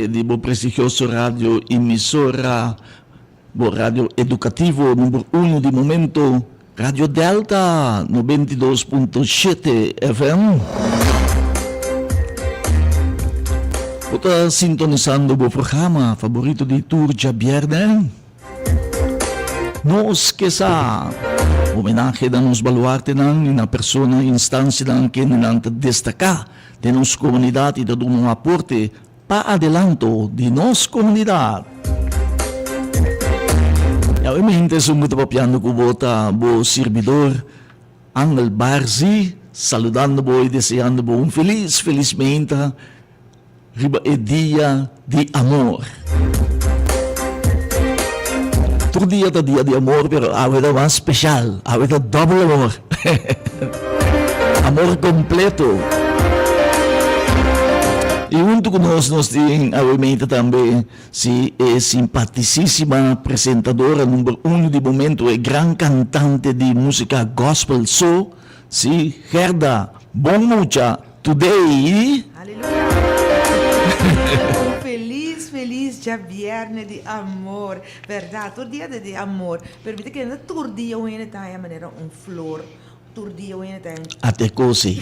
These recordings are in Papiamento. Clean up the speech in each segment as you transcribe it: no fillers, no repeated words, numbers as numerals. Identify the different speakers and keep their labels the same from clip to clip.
Speaker 1: Di bo prestigioso radio emisora, bo radio edukativo number uno di momento, Radio Delta 92.7 FM. Bo ta sintonisando bo programa favorito di tur djabièrnè, Nos Ke Sa! Homenahe na nos baluartenan i na persona i instansianan kendenan ta destaká den nos komunidat i ta duna un aporte Pa adelanto di nos comunidad. Ya mi hente esun cu ta papiando cu bo ta bo sirbidor Angel Barzi saludando bo y deseando bo un feliz feliz meinta riba e dia di amor. Tur dia ta dia di amor pero awe ta mas special, awe ta dobbel amor. Amor completo. Y hunto cu nos nos tin awe meta tambe si e simpaticísima presentadora number uno di momento, e gran cantante di musica gospel so, si Gerda Bon Mucha Today.
Speaker 2: Aleluya! Un feliz, feliz djabierne di amor. Berdad, tur dia ta di amor. Pero mi ta kere tur dia un hende ta haña manera un flor. Tur dia un hende ta haña.
Speaker 1: Ate kosi.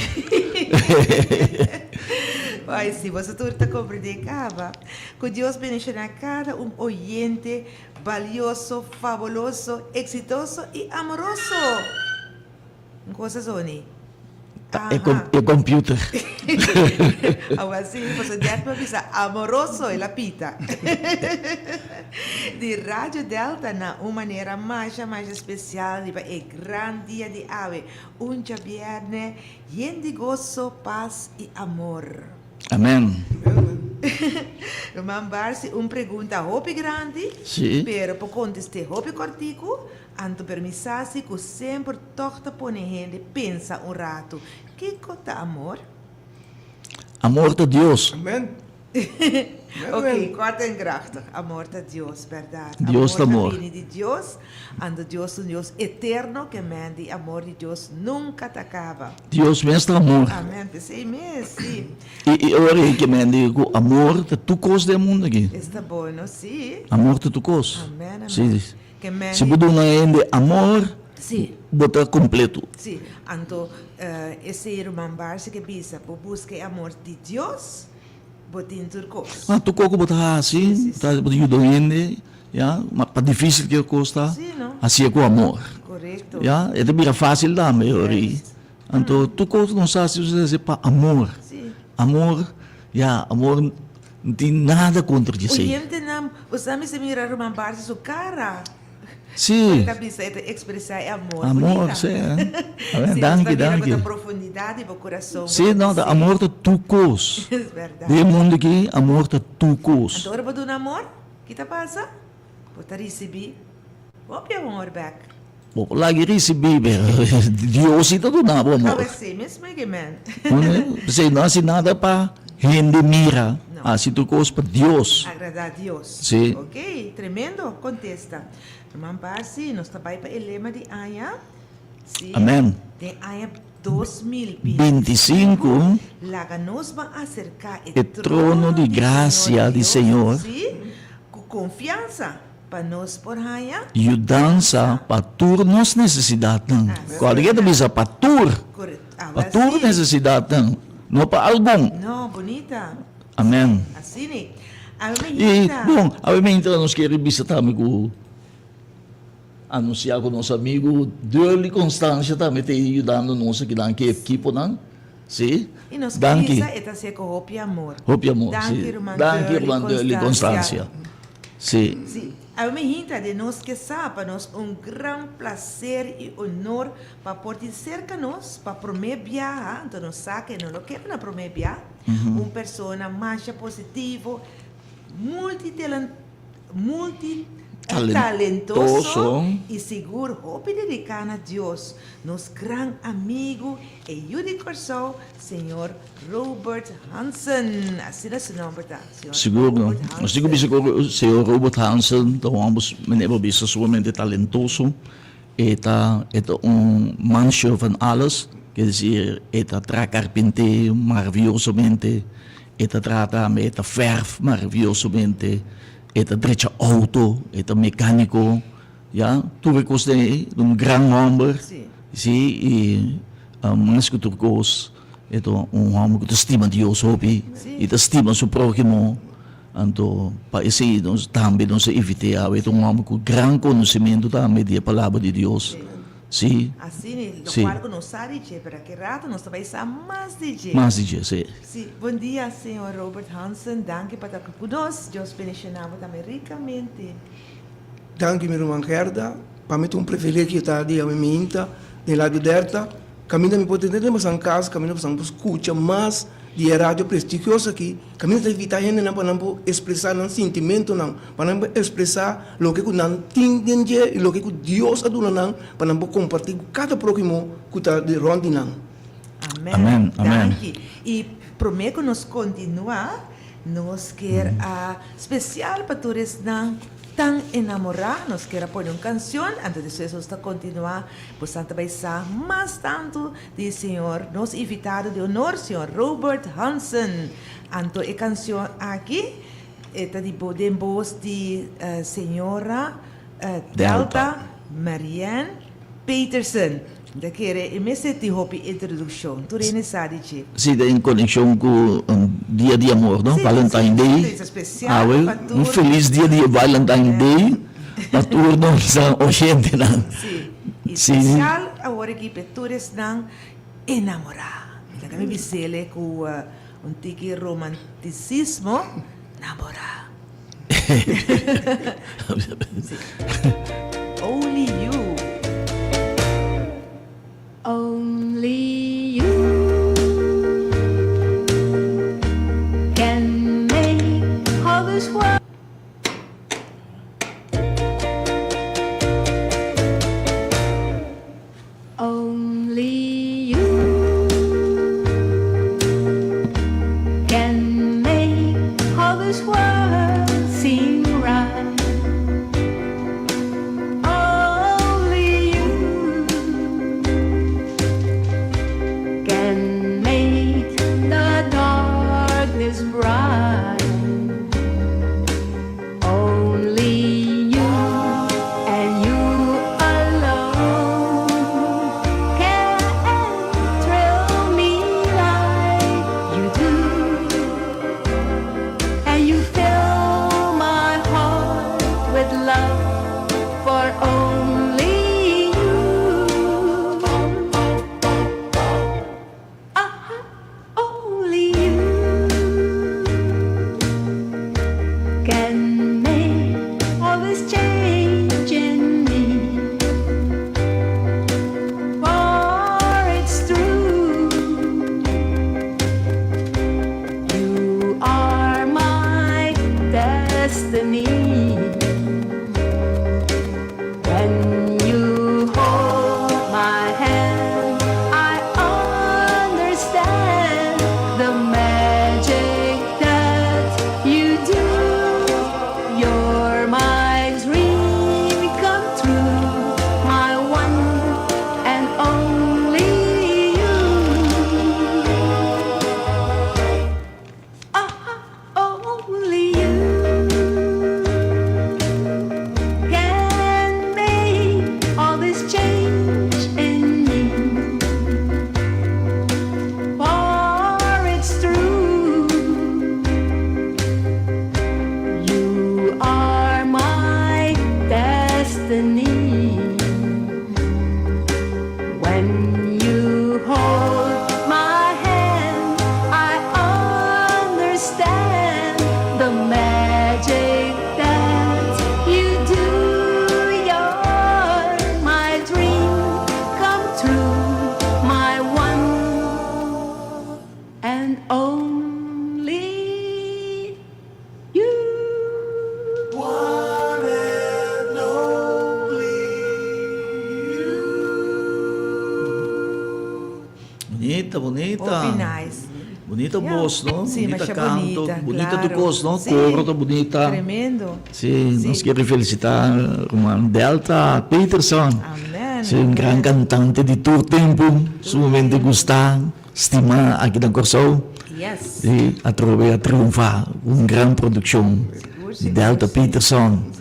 Speaker 2: Ay si, boso tur ta komprendé kaba. Ku Dios bendishoná kada un oyente balioso, fabuloso, eksitoso i amoroso. Un cosa Sony.
Speaker 1: E, com e computer.
Speaker 2: Awel si, pasobra Dad por bisa amoroso el a pita. Di Radio Delta na un manera masha masha special riba e gran dia di awe, un djabierne yen di goso, pas y amor.
Speaker 1: Amen.
Speaker 2: Ruman Barsi, un pregunta hopi grandi,
Speaker 1: Sí.
Speaker 2: pero por contest'é hopi cortico. Anto permisá si ku semper tòg ta pone hende pensa un ratu, Kiko ta amor?
Speaker 1: Amor ta Dios.
Speaker 3: Amen.
Speaker 2: Ok, kort en krachtig, amor ta Dios, bèrdat.
Speaker 1: Dios ta amor.
Speaker 2: Amor ta bini di Dios, anto Dios ta un Dios eterno, ke men di amor di Dios nunka ta kaba.
Speaker 1: Dios mes ta amor.
Speaker 2: Amen, p'esei mes, si.
Speaker 1: I ora ei ke men di ku amor ta tur kos den e mundu aki.
Speaker 2: Esta bon, no? Si.
Speaker 1: Amor ta tur kos.
Speaker 2: Amen, amen.
Speaker 1: Si. Si bo duna hende amor, bo ta kompleto.
Speaker 2: Sí, anto esei ruman Barsi ke bisa, bo buska e amor di Dios, bo tin tur kos.
Speaker 1: Ma tur kos ku bo ta hasi, bo ta yuda hende, ya, ma pa difisil ku e kos ta, hasié ku amor.
Speaker 2: Korekto.
Speaker 1: Ya, e ta bira fásil tambe ora ei. Anto tur kos ku nos ta hasi, nos ta hasi pa amor. Amor, ya, amor no tin nada kontra di esei.
Speaker 2: Oyentenan, bo sa mester mira Ruman Barsi su kara.
Speaker 1: Sí.
Speaker 2: Ora e ta bisa, e ta ekspresá e amor.
Speaker 1: Amor,
Speaker 2: Bunita.
Speaker 1: sí. Amen,
Speaker 2: Sí,
Speaker 1: danki,
Speaker 2: nos ta mira
Speaker 1: danki.
Speaker 2: ku ta profundidat di bo kurason.
Speaker 1: Sí, no, ta amor ta tur kos.
Speaker 2: Es bèrdat.
Speaker 1: Den e mundu aki, amor ta tur kos.
Speaker 2: Anto ora bo duna amor, ki ta pasa? Bo ta risibí hopi amor bèk.
Speaker 1: Bo por laga risibí, pero Dios sí ta duna bo amor.
Speaker 2: Awe sí, mesmo e men.
Speaker 1: P'esei no hasi nada pa hende mira, hasi tur kos pa Dios.
Speaker 2: Agradá Dios.
Speaker 1: Sí.
Speaker 2: Ok, tremendo kontesta. Ruman Barsi, nos ta bai pa e lema di aña. Sí.
Speaker 1: Amen.
Speaker 2: Den aña
Speaker 1: 25.
Speaker 2: Laga nos ban aserká
Speaker 1: e trono di grasia di Señor.
Speaker 2: Sí, ku konfiansa. Pa nos por haña.
Speaker 1: Yudansa pa tur nos nesesidatnan. Kòrda ke ta bisa pa tur. Pa tur nesesidatnan, no pa algun.
Speaker 2: No, bunita.
Speaker 1: Amen.
Speaker 2: Asina. Awe
Speaker 1: I
Speaker 2: meinta.
Speaker 1: bon, awe meinta nos kere bisa tambe ku anunsiá ku nos amigu Durley Constancia tambe ta yudando nos akinan ku e ekiponan. Sí.
Speaker 2: I nos ke
Speaker 1: Danki.
Speaker 2: bisa e ta hasié ku hopi amor.
Speaker 1: Hopi amor, sí.
Speaker 2: Danki ruman
Speaker 1: Danki
Speaker 2: Durley
Speaker 1: ruman Durley
Speaker 2: Constancia.
Speaker 1: Constancia. Sí.
Speaker 2: Sí. Awe mi hinta den nos ke sa pa nos un gran placer i honor pa por tin serka nos pa prome biaha, anto nos sa ke no lo keda na prome bia, un persona masha positivo, multi multi talentoso i sigur hopi dediká na Dios, nos gran amigu e yu di Kòrsou, señor Robert Hansen, asina su nomber ta, señor
Speaker 1: Sigur no.
Speaker 2: Robert
Speaker 1: Nos tin ku
Speaker 2: Hansen.
Speaker 1: bisa ku señor Robert Hansen ta un homber meneer por bisa sumamente talentoso. E ta e ta un mansje van alles, ker desir e ta traha karpinté maraviyosamente, E ta traha tambe, e ta fèrf maraviyosamente, e ta drecha outo, e ta mekániko, ya. Tur e kosnan ei, ta un gran hòmber, si, i mas ku tur kos e ta un hòmber ku ta stima Dios hopi i ta stima su próhimo. Anto pa esei nos tambe nos a invit'é awe. E ta un hòmber ku gran konosementu tambe di e Palabra di Dios.
Speaker 2: Sí. Asina, lokual ku nos sa di dje, pero aki rato nos ta bai sa mas di dje.
Speaker 1: Mas di dje, sí.
Speaker 2: Sí. Bon dia, señor Robert Hansen. Danki pa ta ku nos. Dios bendishoná bo tambe rikamente.
Speaker 3: Danki, mi ruman Gerda. Pa mi ta un privilegio ta di awe minta den Radio Delta. Kaminda mi por tende den boso kas, kaminda boso por skucha mas di e radio prestigioso aki, kaminda ta invitá hendenan pa nan por ekspresá nan sintimentunan, pa nan por ekspresá loke ku nan tin den dje i loke ku Dios a duna nan pa nan por kompartí ku kada próhimo ku ta di rònt di nan.
Speaker 2: Amèn. Danki. I promé ku nos kontinuá, nos kier a spesial pa tur esnan tan enamorá, nos kier a pone un kanshon, anto despues nos ta kontinuá. Bosan ta bai sa mas tantu di señor nos invitado di honor, señor Robert Hansen. Anto e kanshon aki e ta di den bos di señora Delta Marianne Peterson. Mi ta kere e mester tin hopi introdukshon. Tur hende sa di dje.
Speaker 1: Si, ta en konekshon ku Dia di Amor, no? Valentine Day. Awe, un felis dia di Valentine Day pa tur nos oyentenan.
Speaker 2: Si, i spesial awor aki pa tur esnan enamorá. Mi ta kami bis'el ku un tiki romantisismo, namorá. Only you.
Speaker 4: Only you can make all this world. Only you can make all this world seem right. Only you can make the darkness bright. Only you and you alone can thrill me like you do. And you fill my heart with love for only you. Aha, only you can make all this change in me. For it's true, you are my destiny. When you hold my hand, I understand the magic that you do. You're my dream come true, my one and only you. Ah, only you can make all this change in me. For it's true, you are my destiny. When you hold my hand, I understand the magic that you do. You're my dream come true, my one and only you.
Speaker 1: One and only you. Bunita, bunita.
Speaker 2: Hopi nice.
Speaker 1: Bunita bos, no?
Speaker 2: Sí,
Speaker 1: Bunita
Speaker 2: masha
Speaker 1: canto,
Speaker 2: bunita,
Speaker 1: bunita
Speaker 2: claro.
Speaker 1: tu cos, no?
Speaker 2: Sí.
Speaker 1: Coro ta bunita.
Speaker 2: Tremendo.
Speaker 1: Sí,
Speaker 2: Sí.
Speaker 1: nos kier felicita ruman Delta Peterson.
Speaker 2: Amen.
Speaker 1: Sí, un gran cantante di tur tempo, sumamente gusta, stima aki na Corsou.
Speaker 2: Yes.
Speaker 1: I atrobe a triunfá ku un gran produkshon di Delta Peterson.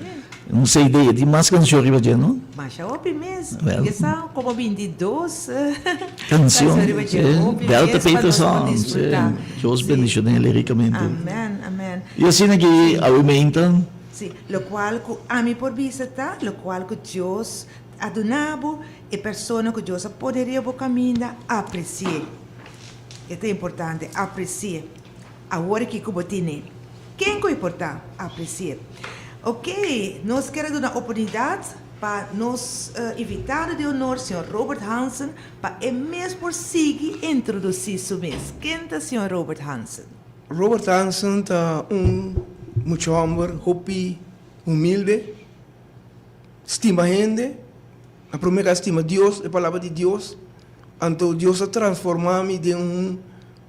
Speaker 1: Un CD, tin mas kanshon riba dje, no?
Speaker 2: Masha hopi mes.
Speaker 1: Well.
Speaker 2: Ke sa komo 22
Speaker 1: Kanshon,
Speaker 2: kanshon riba dje.
Speaker 1: sí.
Speaker 2: Hopi
Speaker 1: Delta
Speaker 2: mes pa nos por
Speaker 1: Peterson, sí.
Speaker 2: disfrutá.
Speaker 1: Dios
Speaker 2: Sí.
Speaker 1: bendishon'é lirikamente.
Speaker 2: Amen, amen.
Speaker 1: I asina ki awe meinta.
Speaker 2: Sí, lokual ku ami por bisa ta, lokual ku Dios a duna bo, e persona ku Dios a pone riba bo kaminda, apresi'é. E ta importante, apresi'é. Awor aki ku bo tine, ken ku e por ta? Apresi'é. Ok, nos kier a duna oportunidat pa nos invitado di honor, señor Robert Hansen, pa e mes por sigui introdusí su mes. Ken ta señor Robert Hansen?
Speaker 3: Robert Hansen ta un mucha hòmber hopi humilde, stima hende, na promé ka stima Dios, e palabra di Dios, anto Dios a transformá mi den un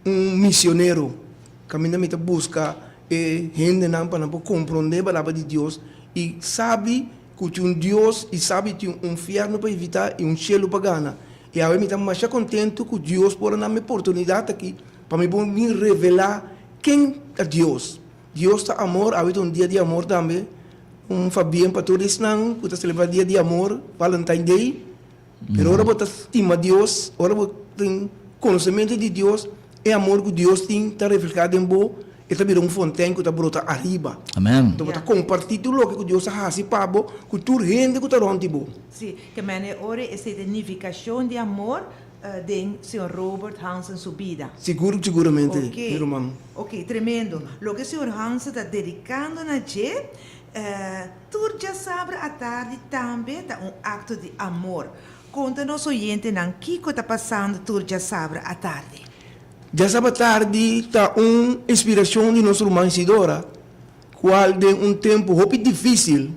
Speaker 3: un misionero, kaminda mi ta buska e hendenan pa nan por komprondé e palabra di Dios i sabi ku tin un Dios i sabi tin un fièrnu pa evitá i un shelu pa gana. I awe mi ta masha kontentu ku Dios por a na mi oportunidat aki pa mi por bin revelá ken ta Dios. Dios ta amor, awe ta un dia di amor tambe. Un fabien pa tur esnan ku ta selebrá dia di amor, Valentine Day. Pero ora bo ta stima Dios, ora bo tin konosementu di Dios, e amor ku Dios tin ta reflehá den bo, e ta bira un fontein ku ta brota ariba.
Speaker 1: Amen.
Speaker 3: Anto bo ta kompartí tur loke ku Dios a hasi pa bo ku tur hende ku ta rònt di bo.
Speaker 2: Sí, ke mene ora esei ta nifikashon di amor den señor Robert Hansen su bida.
Speaker 3: Sigur, siguramente, mi ruman.
Speaker 2: Ok, tremendo. Loke señor Hansen ta dedikando na dje, Tur djasabra atardi tambe ta un akto di amor. Konta nos oyentenan kiko ta pasando tur djasabra atardi.
Speaker 3: Djasabra atardi ta un inspirashon di nos ruman Isidora, kual den un tempu hopi difísil,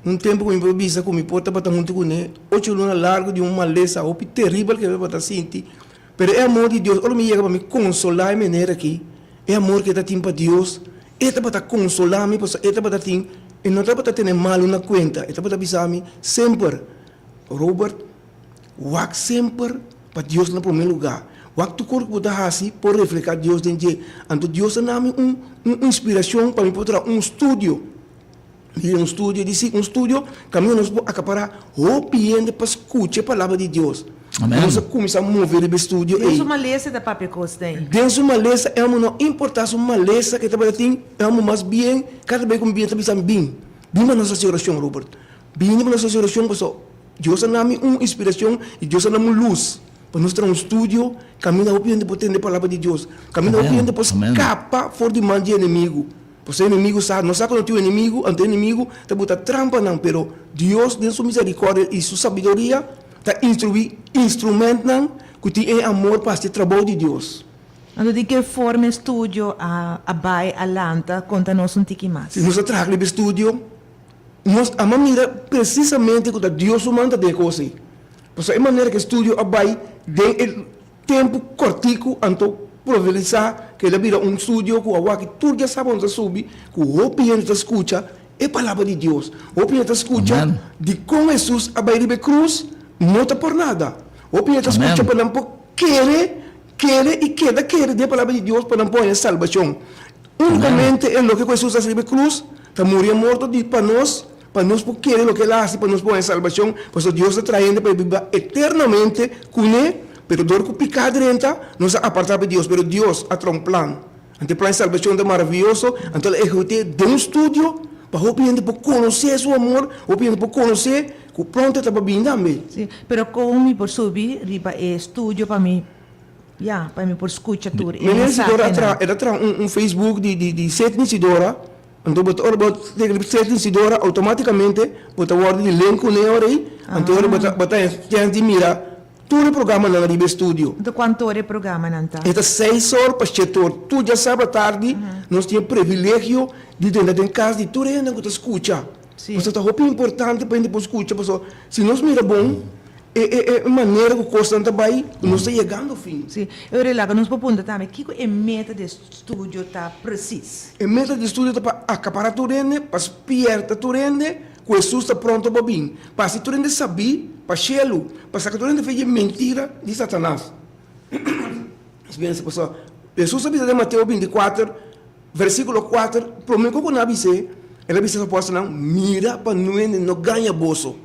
Speaker 3: un tempu ku mi por bisa ku mi por tabata huntu kuné ocho luna largu di un malesa hopi teribel ku e tabata sinti, Pero e amor di Dios, ora mi yega pa mi konsolá e mener aki, e amor ku e ta tin pa Dios, e tabata konsolá mi pasobra e tabata tin, e no tabata tene malu na kuenta, e tabata bisa mi semper, Robert, wak semper pa Dios na promé lugá, wak tur kos ku bo ta hasi por reflehá Dios den dje. Anto Dios a na mi un un inspirashon pa mi por traha un studio, mi un studio di si, un studio kaminda nos por akapará hopi hende pa skucha e palabra di Dios.
Speaker 1: Amen.
Speaker 3: Nos a kuminsá move riba e studio
Speaker 2: Den
Speaker 3: ei.
Speaker 2: su malesa e ta papia kos den.
Speaker 3: Den su malesa e amo no importá su malesa ku e tabata tin, e amo mas bien kada bes ku mi bin e ta bisa mi bin, bin pa nos hasi orashon Robert, bini pa nos hasi orashon pasobra Dios a nami un inspirashon i Dios a nami un lus pa nos traha un studio kaminda hopi hende por tende e palabra di Dios, kaminda hopi
Speaker 1: Amen.
Speaker 3: hende por
Speaker 1: Amen.
Speaker 3: skapa for di man di enemigu. Pasobra e enemigu sa, nos sa ku no tin un enemigu, anto e enemigu ta buta trampanan, pero Dios den su miserikòrdia i su sabiduria ta instruí instrumentnan ku tin e amor pa hasi e trabou di Dios.
Speaker 2: Anto di ke forma e studio a a bai a lanta? Konta nos un tiki mas.
Speaker 3: Si nos a traha riba e studio, nos a mira presisamente ku ta Dios su man ta den e kos ei. Pasobra e manera ku e studio a bai den e Tempu kòrtiku anto provelisá ku el a bira un studio ku awaki tur djasabra nos ta subi ku hopi hende ta skucha e palabra di Dios. Hopi hende ta skucha
Speaker 1: Amen.
Speaker 3: dikon Hesus a bai riba e krus no ta por nada. Hopi hende ta skucha
Speaker 1: Amen.
Speaker 3: pa nan por kere, kere i keda kere den e palabra di Dios pa nan por haña salbashon.
Speaker 1: Amen.
Speaker 3: Únikamente e loke ku Hesus a hasi riba e krus ta muri e morto di pa nos Pa nos por kere loke el a hasi pa nos por haña salbashon, pasobra Dios ta trae hende pa e biba eternamente kuné, pero dor ku piká drenta, nos a apartá pa Dios, pero Dios a traha un plan. Anto e plan di salbashon ta maravioso, anto el a ehekut'é den un studio pa hopi hende por konosé su amor, hopi hende por konosé ku pronto e ta pa bini tambe.
Speaker 2: Sí, pero kon mi por subi riba e studio pa mi, ya, pa mi por skucha tur e
Speaker 3: Meneer Isidora a traha,
Speaker 2: mensahenan?
Speaker 3: el a traha un Facebook di Sidney Isidora. Anto bo ta ora bo ta ser insidora automaticamente bo ta wordo di link cu ne ora ey, anto ora bo ta bo ta chens di mira tur e programanan riba e studio.
Speaker 2: Anto cuanto ora e programanan ta?
Speaker 3: E ta seis or pa shete or. Tur djasabra tardi nos tin e privilegio di drenta den cas di tur e hendenan cu ta scucha. Pasobra ta hopi importante pa hende por scucha pasobra si nos mira bon E e e manera ku kosnan ta bai, nos ta yegando fin.
Speaker 2: Sí. E ora laga nos por puntra tambe kiko e meta di e studio ta presis.
Speaker 3: E meta di e studio ta pa akapará tur hende, pa spierta tur hende ku Hesus ta pronto pa bin, pa hasi tur hende sabí pa shelu, pa saka tur hende fe di e mentira di Satanas. Nos pensa, pasobra. Hesus a bisa den Mateo bintikuater, versíkulo kuater, promé ku nan a bis'é, el a bisa su apòstelnan, Mira pa nuende no gaña boso.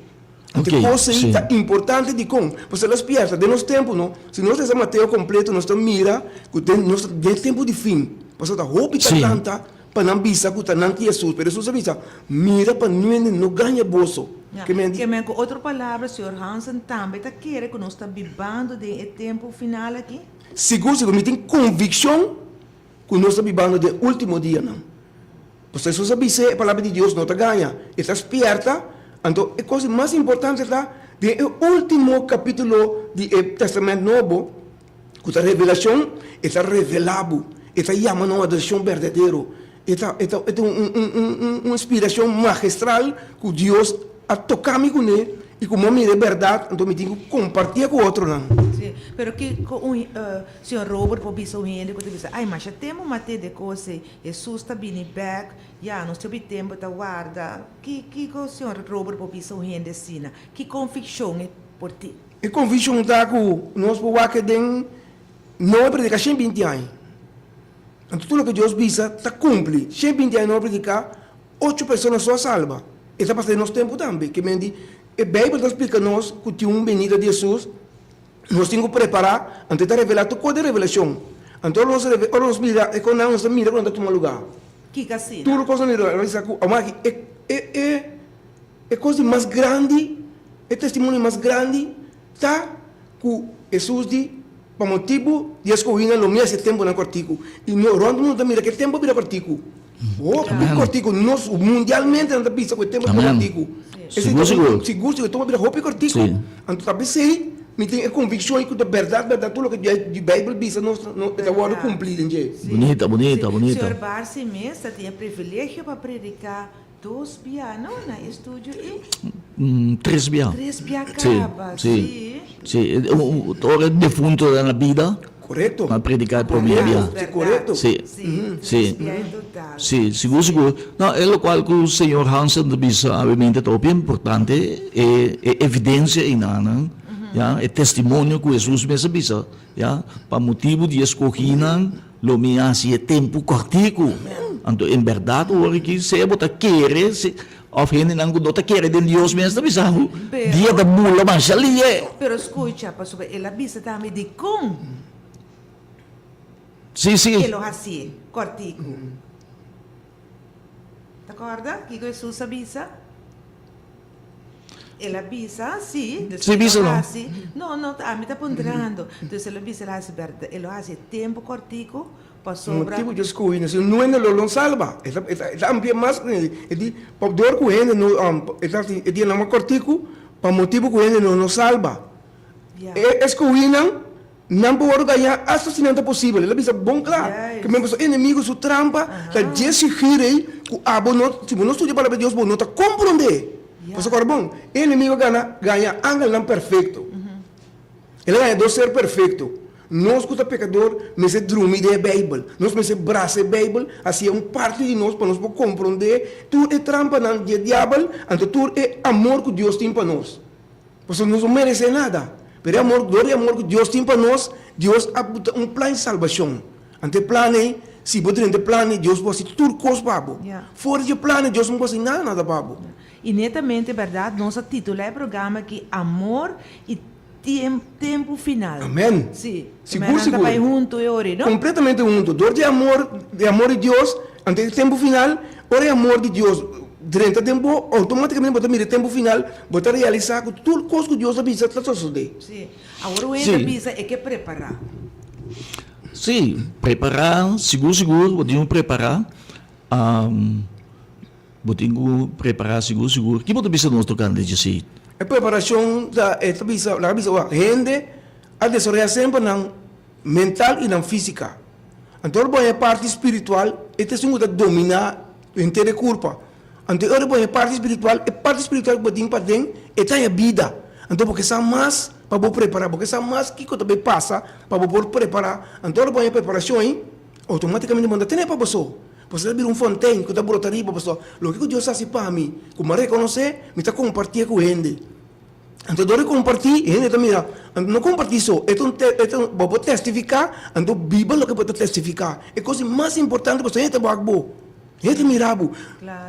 Speaker 3: Anto e kos ei ta importante dikon? Pasobra el a spièrta den nos tempu no, si nos lesa Mateo kompleto nos ta mira ku den nos ta den tempu di fin, pasobra ta hopi ta lanta pa nan bisa ku ta nan ki Hesus, pero Hesus a bisa, Mira pa nuende no gaña boso.
Speaker 2: Ke men ku otro palabra señor Hansen tambe ta kere ku nos ta bibando den e tempu final aki?
Speaker 3: Sigur sigur mi tin konvikshon ku nos ta bibando den último dianan. Pasobra Hesus a bis'é, e palabra di Dios no ta gaña, e ta spièrta. Anto e kos di mas importante ta den e último kapítulo di e Tèstamènt Nobo, ku ta Revelashon, e ta revelá bo, e ta yama na un adorashon berdadero. E ta e ta e ta un un un un inspirashon magistral ku Dios a toka mi kuné i ku mi a mira e bèrdat, anto mi tin ku kompartié ku otronan.
Speaker 2: Sí, pero kiko un señor Robert por bisa un hende ku ta bisa, Ai, masha tempu mi a tende kos ei, Hesus ta bini bèk, ya, nos hopi tempu ta warda. Ki kiko señor Robert por bisa un hende asina? Ki konvikshon e por tin?
Speaker 3: E konvikshon ta ku nos por wak den no a prediká shen binti aña. Anto tur loke Dios bisa ta kumpli. Shen binti aña no a prediká, ocho persona so a salba. E ta pasa den nos tempu tambe. Ke men di, e Beibel ta splika nos ku tin un benida di Hesus, nos tin ku prepará, anto e ta revelá tur kos den Revelashon. Anto ora nos ora nos mira e kosnan, nos ta mira ku nan ta tuma lugá.
Speaker 2: Kiko asina?
Speaker 3: Tur kos nan mira, nos bisa ku awor aki e e e e kos di mas grandi, e testimonio mas grandi ta ku Hesus di, Pa motibu di e skohinan lo mi hasi e tempunan kòrtiku. I no rònt mundu ta mira ku e tempu a bira kòrtiku. Hopi kòrtiku. Nos mundialmente nan ta bisa ku e tempu a bira kòrtiku. Esei ta un sigur sigur e tempu a bira hopi kòrtiku. Anto ta p'esei mi tin e konvikshon ku ta bèrdat bèrdat tur loke di Beibel bisa nos e ta wòrdu kumplí den dje.
Speaker 1: Bunita bunita bunita.
Speaker 2: Señor Barsi mes ta tin e privilegio pa prediká Dos bia no na e studio ei?
Speaker 1: Tres bia.
Speaker 2: Tres bia caba,
Speaker 1: si. Si, si. Ora e defunto ta na bida.
Speaker 3: Correcto.
Speaker 1: A predica e prome bia.
Speaker 3: Si, correcto.
Speaker 1: Si, si.
Speaker 2: Tres bia en total.
Speaker 1: Si, sigur sigur. No, e locual cu señor Hansen ta bisa obviamente ta hopi importante, e e evidencia einanan, ya, e testimonio cu Jesus mes a bisa, ya, pa motibu di e scoginan, Lo mi hasi e tempu kòrtiku. Anto en bèrdat ora ki sea bo ta kere òf hendenan ku no ta kere den Dios mes ta bisa ku dia ta bula masha lie.
Speaker 2: Pero skucha, pasobra el a bisa tambe dikon
Speaker 1: Sí, sí.
Speaker 2: e lo hasié kòrtiku. Ta kòrda kiko Hesus a bisa? El a bisa, sí.
Speaker 1: Sí, bisa
Speaker 2: no. No, no, ami ta puntrando. Entonces el a bisa, el a hasi bèrda, el lo hasi e tempu kòrtiku pasobra.
Speaker 3: Motibu dje skohi na si no hende lo lo salba. E ta, e ta, e ta amplia mas, e di, pa dor ku hende no, e ta hasi e dianan mas kòrtiku pa motibu ku hende no no salba. E skohinan Nan por wòrdu gañá asta si nan ta posibel. El a bisa bon kla ku men pasobra enemigu su trampa ta dje sigir ei ku abo no, si bo no studia Palabra di Dios bo no ta komprondé. Pasobra kòrda bon, e enemigu a gana gaña angelnan perfekto. El a gaña dos ser perfekto. Nos ku ta pekador mester drumi den e Beibel. Nos mester brasa e Beibel, hasié un parti di nos pa nos por komprondé tur e trampanan di e diabel, anto tur e amor ku Dios tin pa nos. Pasobra nos no meresé nada, pero e amor, dor di e amor ku Dios tin pa nos, Dios a buta un plan di salbashon. Anto e plan ei, si bo drenta e plan ei, Dios por hasi tur kos pa bo. For di e plan ei, Dios no por hasi nada nada pa bo.
Speaker 2: I netamente bèrdat, nos a titulá e programa aki Amor i Tempu Final.
Speaker 3: Amèn.
Speaker 2: Sí.
Speaker 3: Sigur, sigur.
Speaker 2: Nan ta bai huntu e ora ei, no?
Speaker 3: Kompletamente huntu. Dor di e amor, di e amor di Dios, anto e tempu final, ora e amor di Dios drenta den bo, outomátikamente bo ta mira e tempu final, bo ta realisá ku tur kos ku Dios a bisa ta sosodé.
Speaker 2: Sí. Awor un hende ta bisa e ke prepará.
Speaker 1: Sí, prepará, sigur sigur bo tin ku prepará. Bo tin ku prepará sigur sigur. Ki bo ta bisa nos tokante dje?
Speaker 3: E preparashon ta, e ta bisa, laga bisa wak, hende a desaroyá semper nan mental i nan físika. Anto ora bo haña e parti spiritual, e ta esun ku ta dominá henter e kurpa. Anto ora bo haña e parti spiritual, e parti spiritual ku bo tin paden, e ta haña bida. Anto bo ke sa mas pa bo prepará, bo ke sa mas kiko ta bai pasa pa bo por prepará. Anto ora bo haña e preparashon ei, outomátikamente bo no ta tene pa bo so. Pasobra ta bira un fontein ku ta brota riba, pasobra loke ku Dios hasi pa mi, ku mi a rekonosé, mi ta kompartié ku hende. Anto dor di kompartí, e hende ta mira, anto no kompartí so, e ta un e ta un, bo por testifiká, anto biba loke bo ta testifiká. E kos di mas importante pasobra hende ta wak bo, hende ta mira bo.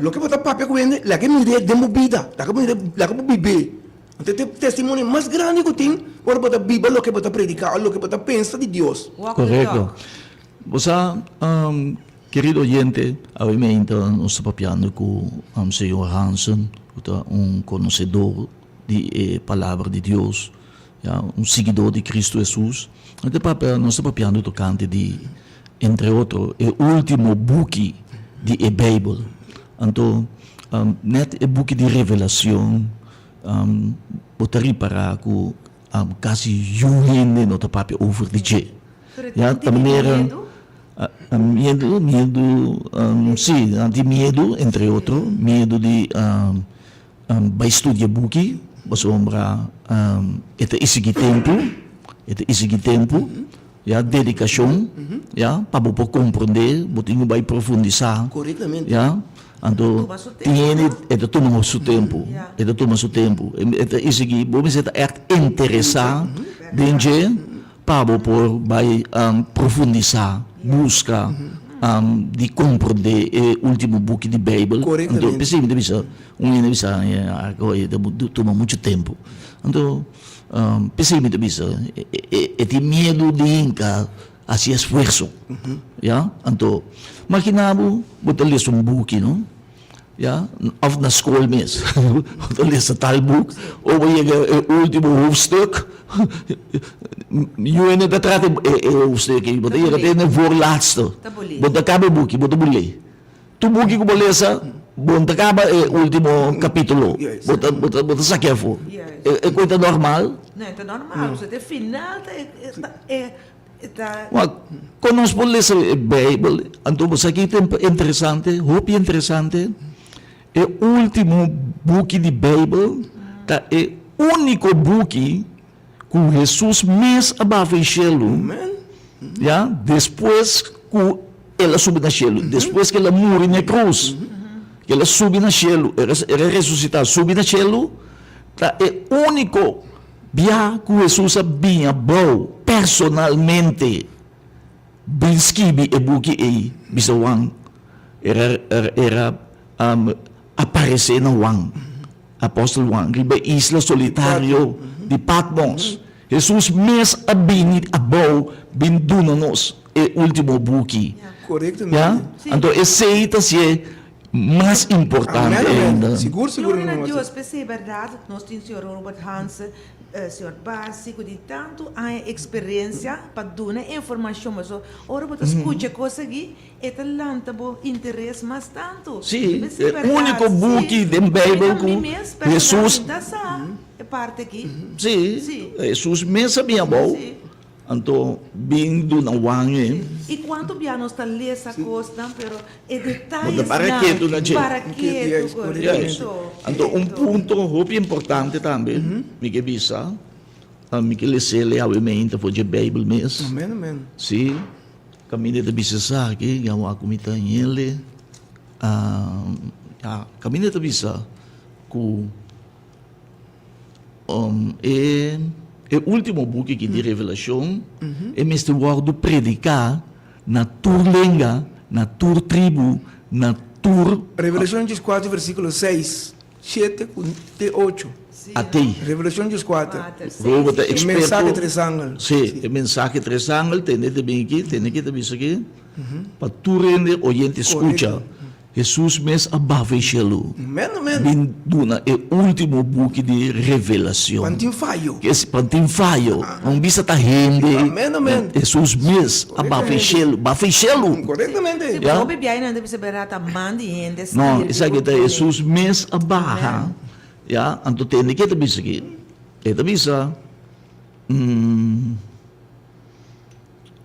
Speaker 3: Loke bo ta papia ku hende, laga e mir'é den bo bida, laga bo mir'é, laga bo bib'é. Anto e ta e testimonio mas grandi ku tin ora bo ta biba loke bo ta prediká òf loke bo ta pensa di Dios.
Speaker 2: Walk the
Speaker 1: Korekto.
Speaker 2: talk.
Speaker 1: Bo sa, kerido oyente, awe meinta nos ta papiando ku señor Hansen, ku ta un konosedor di e Palabra di Dios, ya, un siguidó di Cristo Hesus. Nos ta papia, nos ta papiando tokante di, entre otro, e último buki di e Beibel. Anto, nèt e buki di Revelacion, bo ta ripará ku kasi yu hende no ta papia over di dje. Ya, ta manera, miedu, miedu, si, nan tin miedu, entre otro, miedu di Bai studia buki pasobra e ta isigí tempu, e ta isigí tempu, ya, dedikashon, ya, pa bo por komprondé, bo tin ku bai profundisá, ya, anto tin hende e ta tuma su tempu, e ta tuma su tempu, e ta isigí, bo mester ta ègt interesá den dje pa bo por bai profundisá, buska di komprondé e último buki di Beibel. Anto p'esei mi ta bisa. Un hende bisa, Arko e ta tuma muchu tempu. Anto, p'esei mi ta bisa, e tin miedu di hinka hasi esfuerso, ya. Anto, makina bo, bo ta lesa un buki, no, ya, òf na skol mes, bo ta lesa tal buk, ora bo yega e ultimo hoofdstuk, yu hende ta trata e hoofdstuk ei, bo ta yega te na e voorlaatste, bo ta kaba e buki, bo ta bul'é. Tur buki ku bo lesa, bo no ta kaba e ultimo kapitulo. Bo ta bo ta bo ta sakia afó. E kos ta normal?
Speaker 2: No, e ta normal. Pasobra te final ta e e ta.
Speaker 1: Wak, kon nos por lesa e Beibel? Anto bo sa ki ta interesante, hopi interesante? E ultimo buki di Beibel ta e úniko buki ku Hesus mes a baha for shelu, ya, despues ku El a subi na shelu, despues ku El a muri na e krus, ku El a subi na shelu, El a resusitá, subi na shelu, ta e úniko bia ku Hesus a bini abou personalmente bin skibi e buki ei, bisa Juan, el a aparesé na Juan. Apòstel Juan riba e isla solitario di Patmos. Hesus mes a bini abou bin duna nos e último buki. Ya? Anto esei ta sié mas importante ainda.
Speaker 2: Gloria na Dios p'esei bèrdat nos tin señor Robert Hanse, señor Barsi ku tin tantu aña eksperensia pa duna informashon pasobra ora bo ta skucha kos aki E ta lanta bo interes mas tantu.
Speaker 1: Sí, e úniko buki den Beibel ku Hesus. Sí, Hesus mes a bin abou, anto bin duna Juan e.
Speaker 2: I kuantu bia nos ta lesa kosnan, pero e
Speaker 1: Bo ta para ketu na dje.
Speaker 2: Para ketu, korekto.
Speaker 1: Anto un punto hopi importante tambe mi ke bisa, mi ke les'e awe meinta for dje Beibel mes.
Speaker 3: Amen, amen.
Speaker 1: Sí. Kaminda ta bisa esaki, ya wak ku mi ta hende, ya kaminda ta bisa ku e e ultimo buki aki di Revelashon e mester wòrdu prediká na tur lenga, na tur tribu, na tur.
Speaker 3: Revelashon dieskuater versíkulo seis. Shete ku te ocho.
Speaker 1: Atei.
Speaker 3: Revelashon dieskuater.
Speaker 1: Bo ta
Speaker 3: E mensahe tres angel.
Speaker 1: Sí, e mensahe tres angel, tende ta bin aki, tende ki ta bisa aki, pa tur hende oyente skucha. Hesus mes a bafa e shelu.
Speaker 3: Amen, amen.
Speaker 1: Bin duna e ultimo buki di Revelacion.
Speaker 3: Pa no tin fayo.
Speaker 1: Pa no tin fayo. Un bisa ta hende.
Speaker 3: Amen, amen.
Speaker 1: Hesus mes a bafa e shelu. Bafa e shelu.
Speaker 3: Korektamente.
Speaker 2: Si bo hopi biaha nan ta bisa berdad ta man di hende
Speaker 1: No,
Speaker 2: skirbi
Speaker 1: esaki ta
Speaker 2: ku
Speaker 1: Hesus mes a baha, ya, anto tende ke e ta bisa aki. E ta bisa,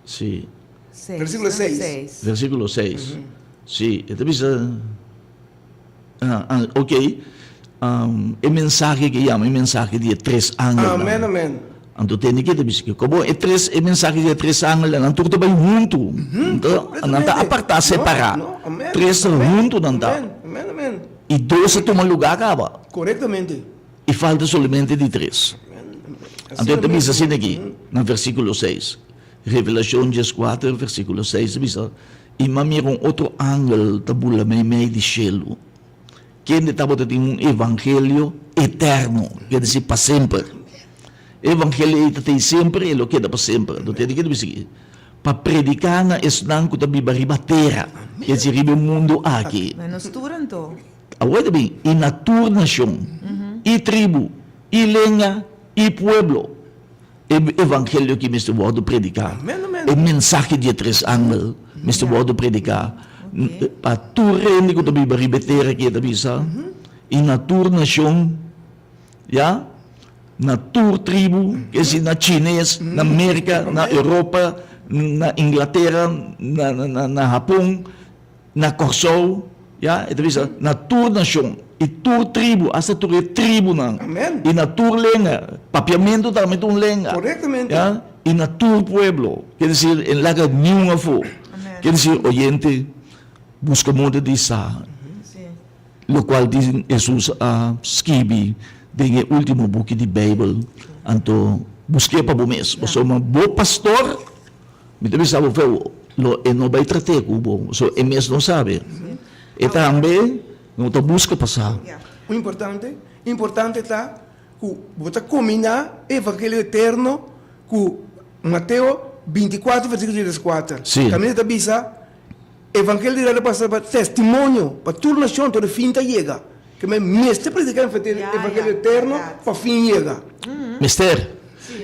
Speaker 1: si.
Speaker 3: Versíkulo seis.
Speaker 1: Versíkulo seis. Si, e ta bisa, ok, e mensahe ke yama e mensahe di e tres angelnan.
Speaker 3: Amen, amen.
Speaker 1: Anto tende ke ta bisa ke komo e tres e mensahe di e tres angelnan nan tur ta bai huntu. Anto nan ta apartá, separá. Tres ta huntu nan ta.
Speaker 3: Amen, amen.
Speaker 1: I dos a tuma lugá kaba.
Speaker 3: Korektamente.
Speaker 1: I falta solamente di tres. Anto e ta bisa asina aki, na versíkulo seis. Revelashon dieskuater, versíkulo seis ta bisa, I mi a mira un otro angel ta bula meimei di shelu, kende tabata tin un evangelio eterno, ke disi pa semper. E evangelio ei ta tei semper i e lo keda pa semper. Anto tende ke ta bisa aki, Pa prediká na esnan ku ta biba riba tera, ke disi riba e mundu aki.
Speaker 2: Na nos tur anto.
Speaker 1: Awor ta bin, i na tur nashon, i tribu, i lenga, i pueblo, e evangelio aki mester wòrdu prediká. E mensahe di e tres angel mester wòrdu prediká pa tur hende ku ta biba riba e tera aki, e ta bisa, i na tur nashon, ya, na tur tribu, ke si na chines, na Merka, na Europa, na Inglatera, na Hapon. Na Kòrsou, ya, e ta bisa, na tur nashon i tur tribu, asta tur e tribunan, i na tur lenga, papiamentu tambe ta un lenga, ya, i na tur pueblo, ke desir, e laga niun afó. Ke desir, oyente, buska moda di sa lokual di Hesus a skibi den e último buki di Beibel, anto busk'é pa bo mes, pasobra bo pastor. Mi ta bisa bo feo, lo e no bai trat'é ku bo, so e mes no sabe. E tambe no ta buska pa sa.
Speaker 3: Un importante, importante ta ku bo ta kombiná e evangelio eterno ku Mateo 24 versíkulo 34.
Speaker 1: Sí.
Speaker 3: Kaminda ta bisa, Evangelio di Reino pasa pa testimonio pa tur nashon tur e fin ta yega. Ke men mester prediká evangelio eterno pa fin yega.
Speaker 1: Mester.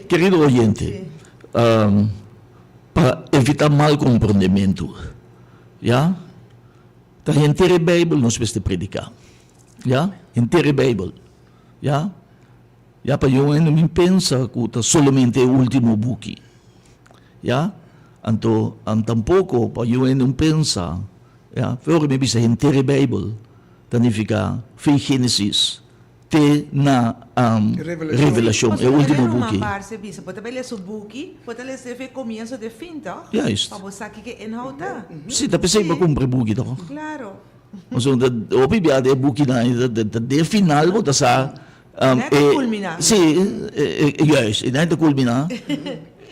Speaker 1: Kerido oyente, Pa evitá mal komprondementu, ya, ta henter e Beibel nos mester prediká, ya, henter e Beibel, ya, ya pa yon hende min pensa ku ta solamente e último buki, ya, anto tampoko pa yon hende un pensa, ya, fe ora mi bisa henter e Beibel ta nifiká fin Génesis Te na Revelashon, e ultimo buki.
Speaker 2: Bo ta bai lesa un buki, bo ta lesa e komienso te fin, tòg?
Speaker 1: Juist.
Speaker 2: Pa bo sa kiko e inhoud ta.
Speaker 1: Si, ta p'esei bo kumpra e buki, tòg?
Speaker 2: Klaro.
Speaker 1: Pasobra hopi bia den e bukinan ta den final bo ta sa.
Speaker 2: Nan ta kulminá.
Speaker 1: Si, juist, e nan ta kulminá.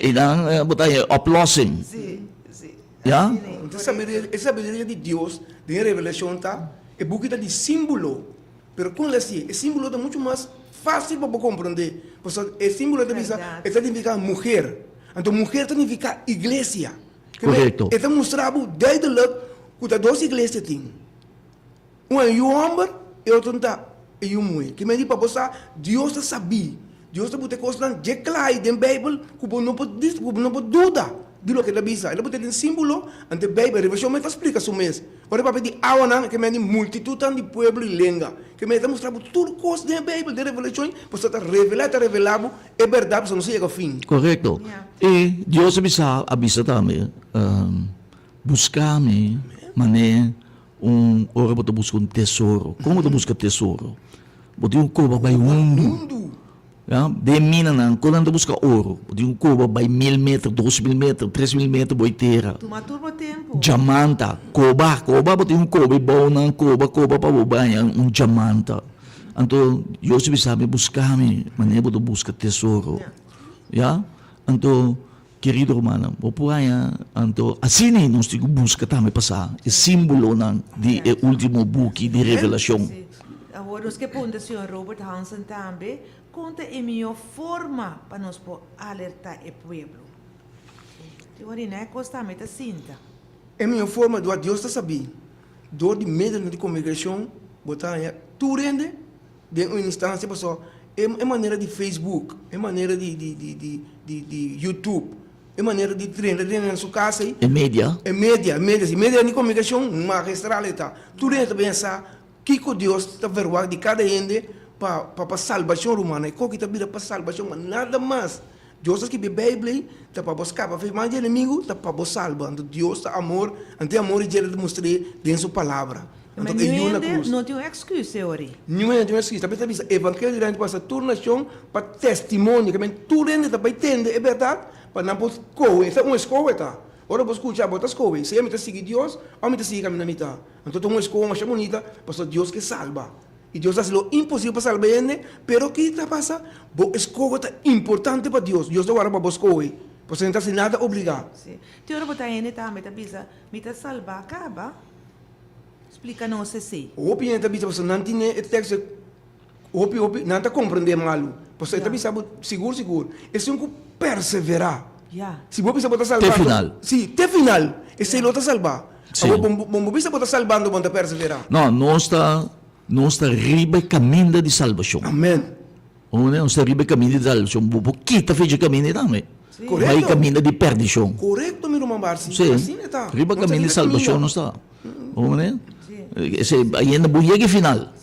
Speaker 1: E nan bo ta haña oplossing.
Speaker 2: Si, si.
Speaker 1: Ya?
Speaker 3: E sabiduria di Dios den e Revelashon ta, e buki ta di símbolo. Pero kon lesi e simbolo ta muchu mas fásil pa bo komprondé, pasobra e simbolo ta bisa e ta nifiká muher, anto muher ta nifiká iglesia.
Speaker 1: Korekto.
Speaker 3: E ta mustra bo duidelik ku ta dos iglesia tin, un e yu hòmber e otro ta e yu muhé. Ki mei di pa bo sa Dios ta sabí, Dios ta buta e kosnan dje kla ei den Beibel ku bo no por ku bo no por duda di loke el a bisa. El a buta den símbolo, anto e Beibel, Revelashon mes ta splika su mes. Ora e papia di awanan, ke men di multitutnan di pueblo i lenga. Ke men ta mustra bo tur kos den e Beibel, den Revelashon, pasobra ta revelá, e ta revelá bo e bèrdat, pasobra nos a yega fin.
Speaker 1: Korekto. I Dios a bisa, a bisa tambe, Buska mi manera un ora bo ta buska un tesoro. Kon bo ta buska tesoro? Bo tin ku koba bai hundu. Ya, den minanan, kon nan ta buska oro? Bo tin ku koba bai mil meter, 2000 meter, 3000 meter bo e tera.
Speaker 2: Tuma tur bo tempu.
Speaker 1: Djamanta, koba, koba, bo tin ku koba e bounan, koba, koba pa bo baña un djamanta. Anto Dios a bisa mi, Buska mi manera bo ta buska tesoro. Ya, anto Kerido rumannan, bo por haña anto asina nos tin ku buska tambe pa sa e símbolonan di e último buki di Revelashon.
Speaker 2: Sí. Awor nos ke punta señor Robert Hansen tambe kon ta e mihó forma pa nos por alertá e pueblo. Tin ora na e kos tambe ta sinta.
Speaker 3: E mihó forma dor Dios ta sabí, dor di medionan di komunikashon bo ta haña tur hende Den un instancia paso e e manera di Facebook, e manera di di di di di di YouTube, e manera di drenta den nan su casa ei.
Speaker 1: E media.
Speaker 3: E media, e media si media di comunicacion magistral e ta. Tur hende ta pensa kico Dios ta verwagt di cada hende pa pa pa salbacion ruman. E koki ta bira pa salbacion ma nada mas. Dios a skibi e Bijbel ei ta pa bo scapa fe man di enemigo ta pa bo salba. Anto Dios ta amor, anto e amor di dje el ta mustr'é den su palabra.
Speaker 2: Ma
Speaker 3: Anto e
Speaker 2: niun
Speaker 3: yu na
Speaker 2: hende
Speaker 3: cruz.
Speaker 2: no tin un excuse e ora ei.
Speaker 3: Niun hende no tin un excuse. Ta bisa bisa evangelio di reino ta pasa tur nacion pa testimonio. Ke men tur hende ta bai tende e berdad pa nan por scohe. Esta un escohe ta. Ora bo scucha bo ta scohe. Sea mi ta sigui Dios of mi ta sigui caminda mi ta. Anto ta un escoho masha bunita pasobra Dios ke salba. I Dios ta hasi lo imposibel pa salba hende, pero ki ta pasa? Bo eskoho ta importante pa Dios. Dios ta wara pa bo skohe, pasobra e no ta hasi nada obligá.
Speaker 2: Sí. Tin ora bo ta hende tambe ta bisa, Mi ta salbá kaba. Splika nos esei.
Speaker 3: Hopi hende ta bisa pasobra nan tine e teksto hopi hopi nan ta komprendé malu. Pasobra e ta bisa bo sigur sigur, esun ku perseverá. Si bo bisa bo ta salbá.
Speaker 1: Te final.
Speaker 3: Si, te final. Esei lo ta salbá. Awor bo bo bisa bo ta salbando bo no ta perseverá.
Speaker 1: No, nos ta nos ta riba e kaminda di salbashon.
Speaker 3: Amen.
Speaker 1: Nos ta riba e kaminda di salbashon. Bo por kita fecha e kaminda ei tambe.
Speaker 3: Korekto.
Speaker 1: Bai kaminda di perdishon.
Speaker 3: Korekto mi ruman Barsi.
Speaker 1: Si.
Speaker 3: Asina e ta.
Speaker 1: Riba kaminda di salbashon nos ta. Bo mane? Esei ainda bo yega e final.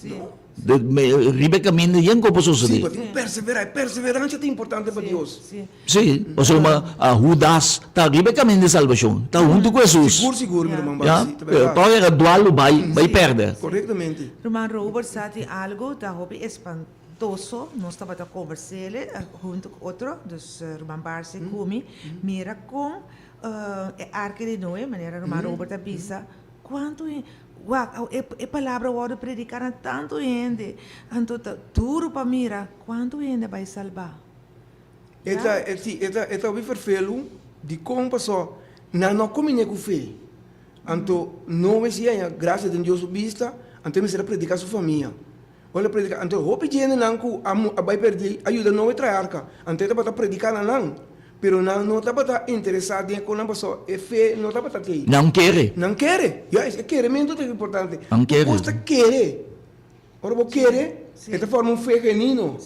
Speaker 1: Riba e kaminda yen ku por sosodé.
Speaker 3: Si, bo tin ku perseverá. E perseveransha ta importante pa Dios.
Speaker 1: Si, pasobra Hudas ta riba e kaminda di salbashon, ta huntu ku Hesus.
Speaker 3: Sigur, sigur, mi ruman Barsi, ta bèrdat.
Speaker 1: Tòg era dual lo bai, bai pèrdè.
Speaker 3: Korektamente.
Speaker 2: Ruman Robert sa tin algu ta hopi espantoso, nos tabata kombers'é huntu ku otro, dus ruman Barsi ku mi, mira kon E arka di Noe, manera ruman Robert a bisa, kuantu hende, wak, e palabra wòrdu prediká na tantu hende, anto ta duru pa mira kuantu hende a bai salbá.
Speaker 3: E ta, e si, e ta, e ta hopi ferfelu dikon pasó nan no a kuminé ku fe. Anto Noe si haña grasia den Dios su bista, anto e mester a prediká su famia. Ora el a prediká, anto hopi djendenan ku a a bai pèrdí a yuda Noe traha arka. Anto e tabata prediká na nan, pero nan no tabata interesá den e konan pasobra e fe no tabata tei.
Speaker 1: Nan kere.
Speaker 3: Nan kere. Juist, e kerementu ta importante.
Speaker 1: Nan kere.
Speaker 3: Tur kos ta kere. Ora bo kere, e ta forma un fe genuino.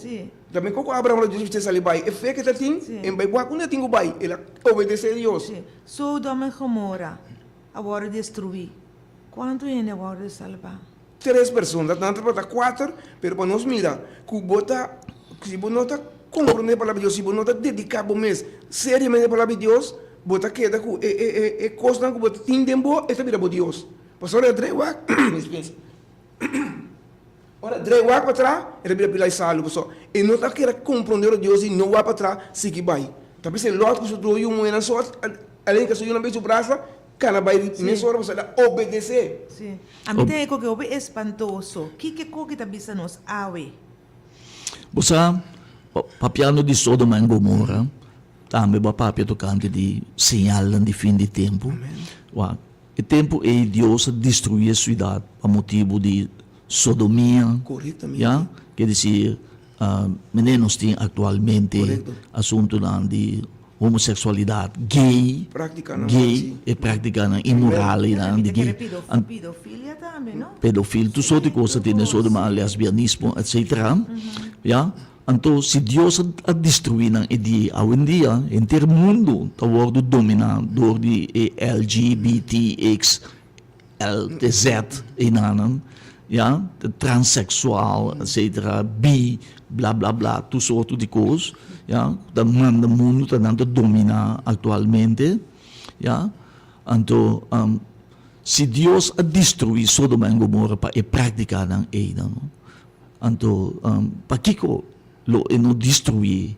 Speaker 3: Tambe koko Abraham ora Dios bis'é sali bai, e fe ke ta tin, e bai wak unda e tin ku bai, el a obedesé Dios.
Speaker 2: Sodoma i Gomora a wòrdu destruí. Kuantu hende a wòrdu salbá?
Speaker 3: Tres persona, nan tabata kuater, pero pa nos mira ku bo ta, si bo no ta komprondé e palabra di Dios, si bo no ta dediká bo mes seriamente na e palabra di Dios, bo ta keda ku e e e e kosnan ku bo ta tin den bo, e ta bira bo Dios. Pasobra ora e drei wak, dispensa, ora e drei wak patras, e ta bira pila di salu, pasobra e no ta keda komprondé ora Dios di no wak patras, sigui bai. Ta bisa Lòt ku su dos yu muhénan so a lenka su yunan bei su brasa, Kana bai di mesora pasobra el a obedesé.
Speaker 2: Sí. Ami ta heko ke hopi espantoso. Kiko koki ta bisa nos awe?
Speaker 1: Bo sa, papiando di Sodoma en Gomora, tambe bo a papia tokante di señalnan di fin di tempu. Wak, e tempu ei Dios a destruí e siudat pa motibu di sodomia.
Speaker 3: Korektamente.
Speaker 1: Ya, ke desir, Mene nos tin aktualmente asuntunan di homoseksualidat, gay, gay, e práktikanan inmoral einan di gay.
Speaker 2: Pedofilia tambe, no?
Speaker 1: Pedofil, tur sorti kos ta tin den Sodoma, lesbianismo, etsetera. Ya, anto si Dios a destruí nan e dia, awendia henter mundu ta wòrdu dominá dor di e LGBTX. L te Z einanan, ya, transseksual, etsetera, bi, bla bla bla, tur sorto di kos, ya, ku ta manda mundu, ta nan ta dominá aktualmente, ya. Anto, si Dios a destruí Sodoma en Gomorra pa e práktikanan einan, anto pakiko lo e no destruí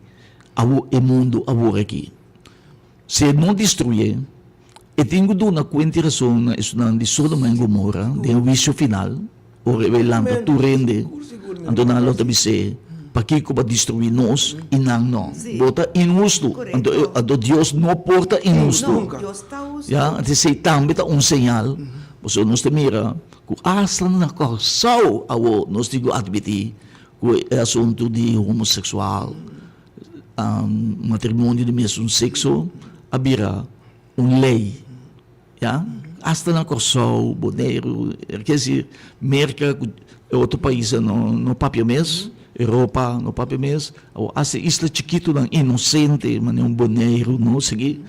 Speaker 1: awo e mundu awor aki? Si e no destruyé, e tin ku duna kuenta i rason na esunnan di Sodoma i Gomora den e huisio final, ora e bai lanta tur hende. Anto nan lo ta bis'é, Pakiko bo a destruí nos i nan no? Bo ta inhustu. Anto anto Dios no por ta inhustu. Ya, anto esei tambe ta un señal. Pasobra nos ta mira ku asta na Kòrsou awor nos tin ku atmití ku e asuntu di homoseksual, Matrimonio di mesun sekso a bira un lei, ya. Asta na Kòrsou, Boneiru, ke si Merka ku e otro paisnan no no papia mes, Europa no papia mes, awor asta e isla chikitunan inosente manera un Boneiru no sigui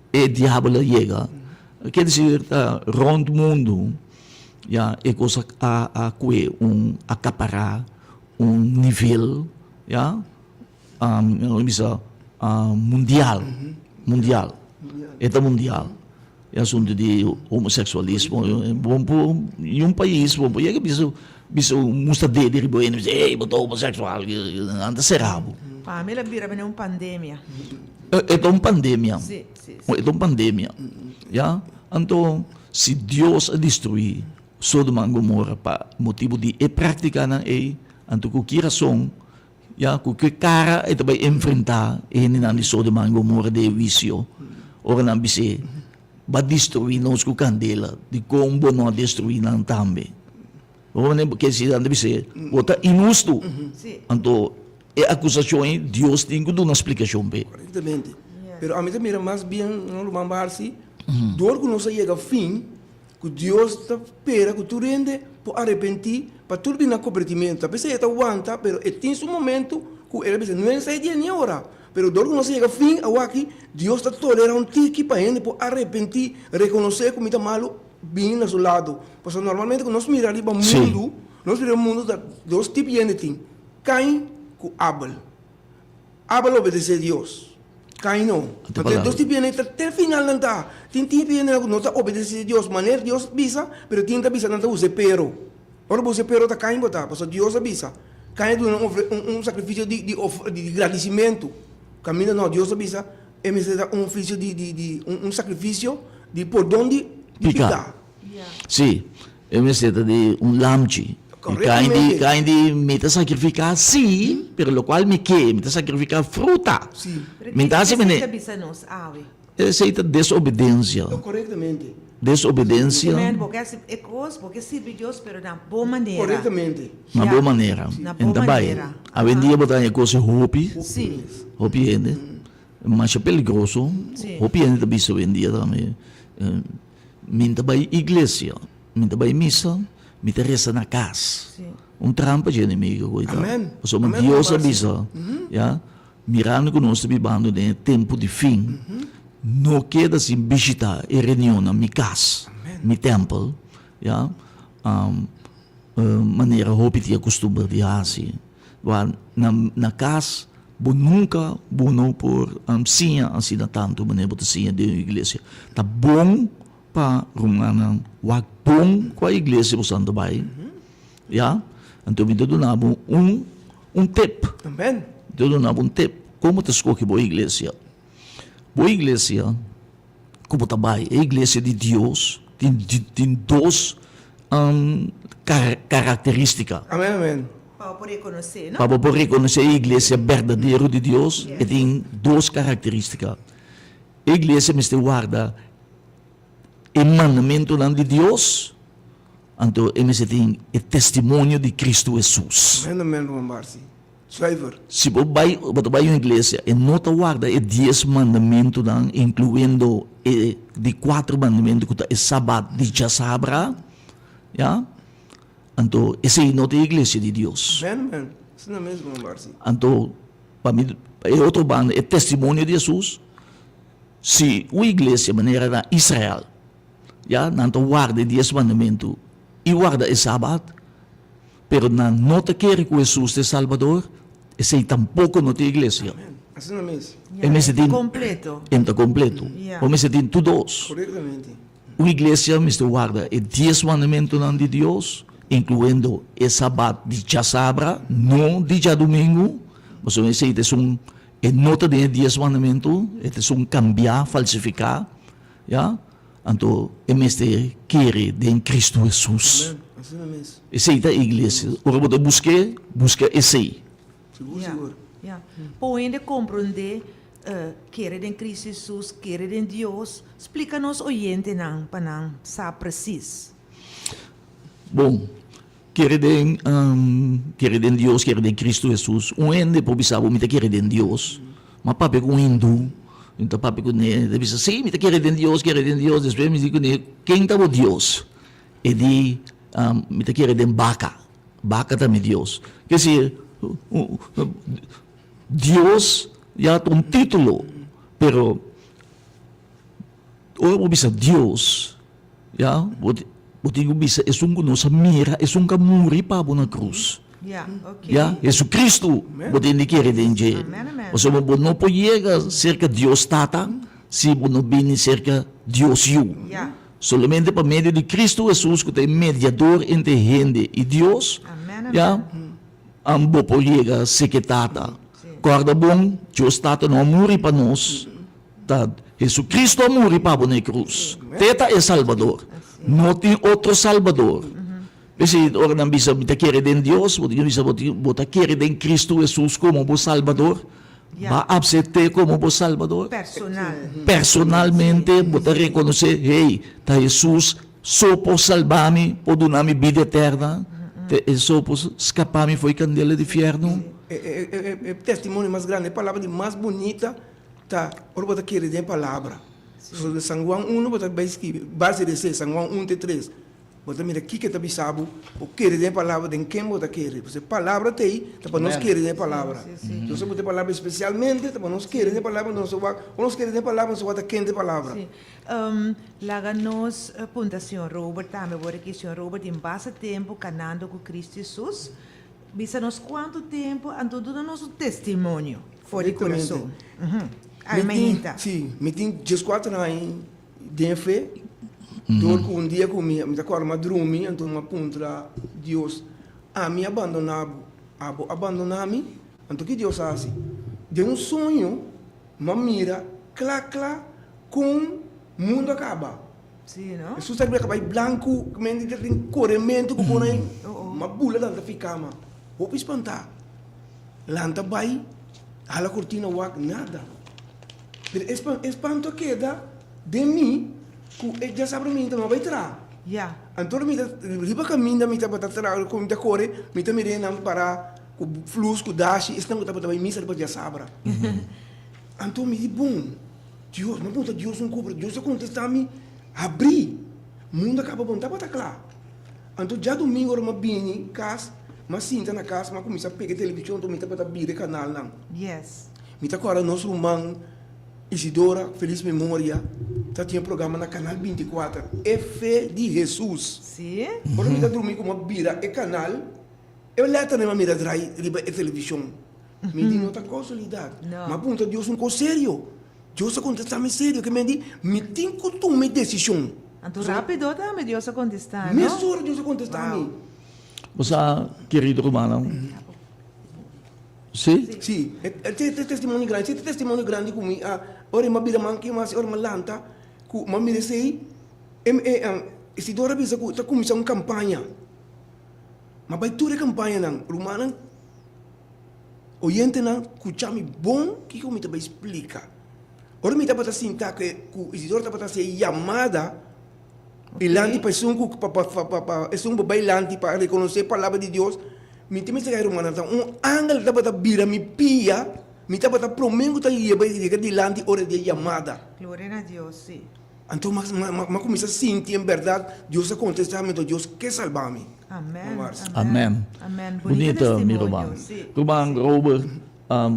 Speaker 1: e diabel a yega. Ke disi ta rònt mundu ya e kos a a kue un akapará un nivel ya. Mi bisa mundial, mundial, e ta mundial e asuntu di homoseksualismo. Bo por i un pais bo por yega bisa bisa mustra dede riba hende bisa ey bo ta homoseksual nan ta sera bo.
Speaker 2: Pa mi el a bira manera un pandemia.
Speaker 1: E ta un pandemia, e ta un pandemia ya. Anto si Dios a destrui. Sodoma en Gomorra pa motibu di e práktikanan ei, anto ku ki rason, ya, ku ki kara e ta bai enfrentá e hendenan di Sodoma en Gomorra den e huisio, ora nan bis'é, Bo a destruí nos ku kandela, dikon bo no a destruí nan tambe? Bo mane ke si nan ta bis'é, Bo ta inhustu. Anto e akusashon ei, Dios tin ku duna splikashon p'e.
Speaker 3: Korektamente. Pero ami ta mira mas bien, no ruman Barsi, dor ku nos a yega fin, Ku Dios ta spera ku tur hende por arepentí pa tur bini na kobertimentu. Ta p'esei e ta wanta, pero e tin su momentu ku el a bisa, No esei dia ni ora. Pero dor ku nos a yega fin awaki, Dios ta tolerá un tiki pa hende por arepentí, rekonosé ku mi ta malu, bini na su lado. Pasobra normalmente ku nos mira riba mundu, nos mira riba mundu ta dos tipo di hende tin, Kain ku Abel. Abel obedesé Dios, Kain no.
Speaker 1: Ante
Speaker 3: Anto e
Speaker 1: palabra.
Speaker 3: dos tipi hende ta te final nan ta. Tin tipi hende ku no ta obedesé Dios manera Dios bisa, pero tin ta bisa nan ta usa e pero. Ora bo usa e pero ta Kain bo ta, pasobra Dios a bisa. Kain a duna un ofre un un sakrifisio di di of di gradisimentu. Kaminda no, Dios a bisa e mester ta un ofisio di di di un un sakrifisio di pordon di di
Speaker 1: Piká.
Speaker 3: piká.
Speaker 1: Sí, e mester ta di un lamchi. I kain di, kain di mi ta sakrifiká, sí, pero lokual mi ke, mi ta sakrifiká fruta.
Speaker 3: Sí.
Speaker 1: Mi ta hasi mene.
Speaker 2: Pero ke esei ta bisa nos awe?
Speaker 1: Esei ta desobedensia.
Speaker 3: Korektamente.
Speaker 1: Desobedensia.
Speaker 2: Men, bo ke hasi e kos, bo ke sirbi Dios, pero na bo manera.
Speaker 3: Korektamente.
Speaker 1: Na bo manera.
Speaker 2: Na bo
Speaker 1: En ta bai.
Speaker 2: manera.
Speaker 1: Awendia bo ta haña kos e hopi.
Speaker 2: Sí.
Speaker 1: Hopi hende. Masha peligroso.
Speaker 2: Sí.
Speaker 1: Hopi hende ta bisa awendia tambe. Mi ta bai iglesia, mi ta bai misa, mi ta resa na kas. Un trampa dje enemigo ku e ta. Pasobra Dios a bisa, ya, mirando ku nos ta bibando den e tempu di fin, no keda sin bishita e reunionnan, mi kas, mi tèmpel, ya, manera hopi tin e kustumber di hasi. Wak na kas bo nunka bo no por siña asina tantu manera bo ta siña den un iglesia. Ta bon pa rumannan wak bon kua iglesia bo san ta bai, ya. Anto mi ta duna bo un un tip.
Speaker 3: Amen.
Speaker 1: Mi ta duna bo un tip kon bo ta skohe bo iglesia. Bo iglesia ku bo ta bai, e iglesia di Dios tin tin dos karakterístika.
Speaker 3: Amen amen.
Speaker 2: Pa bo por rekonosé, no?
Speaker 1: Pa bo por rekonosé e iglesia berdadero di Dios, e tin dos karakterístika. E iglesia mester warda e mandamentunan di Dios, anto e mester tin e testimonio di Kristu Hesus.
Speaker 3: Amen amen ruman Barsi. Zuiver.
Speaker 1: Si bo bai, bo ta bai un iglesia e no ta warda e dies mandamentunan, incluyendo e di cuatro mandamentu cu ta e Sabat di djasabra, ya, anto esey no ta e iglesia di Dios.
Speaker 3: Amen, amen. Asina mes, hermano Barsi.
Speaker 1: Anto, pa mi, pa e otro banda, e testimonio di Jesus, si un iglesia manera na Israel, ya, nan ta warda e dies mandamentu i warda e Sabat, Pero nan no ta kere ku Hesus ta e Salbador, esei tampoko no ta e iglesia.
Speaker 3: Amen. Asina mes.
Speaker 1: E mester tin.
Speaker 2: Kompleto.
Speaker 1: E ta kompleto. Bo mester tin tur dos.
Speaker 3: Korektamente.
Speaker 1: Un iglesia mester warda e dies mandamentunan di Dios, inkluendo e Sabat di djasabra, no di djadumingu, pasobra esei ta esun, e no ta den e dies mandamentu, e ta esun kambiá, falsifiká, ya. Anto e mester kere den Cristo Hesus.
Speaker 3: Amen. Asina mes.
Speaker 1: Esei ta e iglesia. Ora bo ta busk'é, buska esei.
Speaker 3: Sigur, sigur.
Speaker 2: Ya. Pa un hende komprondé kere den Cristo Hesus, kere den Dios, splika nos oyentenan pa nan sa presis.
Speaker 1: Bon, kere den, kere den Dios, kere den Cristo Hesus. Un hende por bisa bo mi ta kere den Dios, ma papia ku un hindú, mi ta papia kuné, e ta bisa, sí, mi ta kere den Dios, kere den Dios. Despues mi di kuné, ken ta bo Dios? E di, mi ta kere den baka, baka ta mi Dios. Ke si, Dios ya ta un título, pero ora bo bisa Dios, Ya, bo bo tin ku bisa esun ku nos a mira, esun ku a muri pa bo na krus.
Speaker 2: Ya, ok.
Speaker 1: Ya, Jesucristo bo tin di kere den dje.
Speaker 2: Amen, amen.
Speaker 1: Pasobra bo no por yega serka Dios Tata si bo no bini serka Dios Yu.
Speaker 2: Ya.
Speaker 1: Solamente pa medio di Cristo Jesus ku ta e mediador entre hende i Dios,
Speaker 2: Amen, amen.
Speaker 1: ya, bo por yega serka e Tata.
Speaker 2: Si.
Speaker 1: Kòrda bon, Dios Tata no a muri pa nos. Ta Jesucristo a muri pa bo na e cruz. Te ta e Salbador. No tin otro Salbador. P'esei ora nan bisa mi ta kere den Dios, bo tin ku bisa bo ta kere den Kristu Hesus komo bo Salbador. Bo a apsept'é komo bo Salbador.
Speaker 2: Personal.
Speaker 1: Personalmente bo ta rekonosé, hey, ta Hesus so por salba mi, por duna mi bida eterna, ta e so por skapa mi for e kandela di fièrnu.
Speaker 3: E testimonio mas grandi, e palabra di mas bunita ta ora bo ta kere den e palabra. So San Juan uno bo ta bai skibi, base di esei, San Juan un te tres, bo ta mira kiko e ta bisa bo, bo kere den e palabra, den ken bo ta kere. Pasobra e palabra ta ei, ta pa nos kere den e palabra. Dios a pone e palabra espesialmente ta pa nos kere den e palabra, nos a wak, ora nos kere den e palabra nos a wak ta kende e palabra.
Speaker 2: Laga nos punta señor Robert tambe, bo reki señor Robert tin basta tempu kanando ku Cristo Jesus. Bisa nos kuantu tempu, anto duna nos un testimonio for di kurason. Ai mainta.
Speaker 3: Sí, mi tin dieskuater aña den fe, dor ku un dia ku mi ta kòrda mi a drumi, anto mi a puntra Dios, Ami a bandoná bo, abo a bandoná mi? Anto ki Dios a hasi? Den un soño mi a mira kla kla kon mundu a kaba.
Speaker 2: Sí, no?
Speaker 3: Hesus ta riba kabai blanku, ku men di tin korementu ku pone ai. Ma bula lanta fi kama. Hopi spantá. Lanta bai, hala kortina wak, nada. Pero e e spantu a keda den mi ku e djasabra mi ta no bai traha.
Speaker 2: Ya.
Speaker 3: Anto mi ta riba kaminda mi tabata traha, ku mi ta kore, mi ta mira nan pará ku flus, ku dashi, esnan ku tabata bai misa riba djasabra. Anto mi di bon. Dios, mi a puntra Dios un cos, pero Dios a contesta mi, Habrí! Mundo a caba bon tabata cla. Anto djadumingo ora mi a bini cas, mi a sinta na cas, mi a cuminsa pega e television, anto mi tabata bira e canalnan.
Speaker 2: Yes.
Speaker 3: Mi ta corda nos ruman Isidora, feliz memoria, ta tin e programa na Canal 24, E Fe di Jesus.
Speaker 2: Sí.
Speaker 3: Ora mi ta drumi cu mi a bira e canal, e letternan mi a mira drai riba e television. Mi di no ta casualidad.
Speaker 2: No.
Speaker 3: Mi a puntra Dios un cos serio. Dios a contesta mi serio ke men di mi tin cu tuma e decision.
Speaker 2: Anto rapido tambe Dios a contesta, no?
Speaker 3: Mesora Dios a contesta mi.
Speaker 1: Bo sa, kerido rumannan, si?
Speaker 3: Si, e e testimonio grandi, si e testimonio grandi cu mi a, ora mi a bira man kima asi, ora mi a lanta, cu mi a mira esey, e e Isidoro a bisa cu ta cuminsa un campaña. Mi a bay tur e campañanan, rumannan. Oyentenan, kucha mi bon kiko mi ta bai splika. Ora mi tabata sinta ku e ku Isidoro tabata hasi e yamada dilanti pa esun ku pa pa pa pa esun ku bai lanti pa rekonosé e palabra di Dios, mi ta mester rumannan ta un angel tabata bira mi pia, mi tabata promé ku ta yeba yega dilanti ora di e yamada.
Speaker 2: Gloria na Dios, sí.
Speaker 3: Anto mi a kuminsá sinti en bèrdat Dios a kontestá mi, anto Dios ke salba mi.
Speaker 2: Amen.
Speaker 1: Amen.
Speaker 2: Amen.
Speaker 1: Bunita mi ruman. Ruman Robert,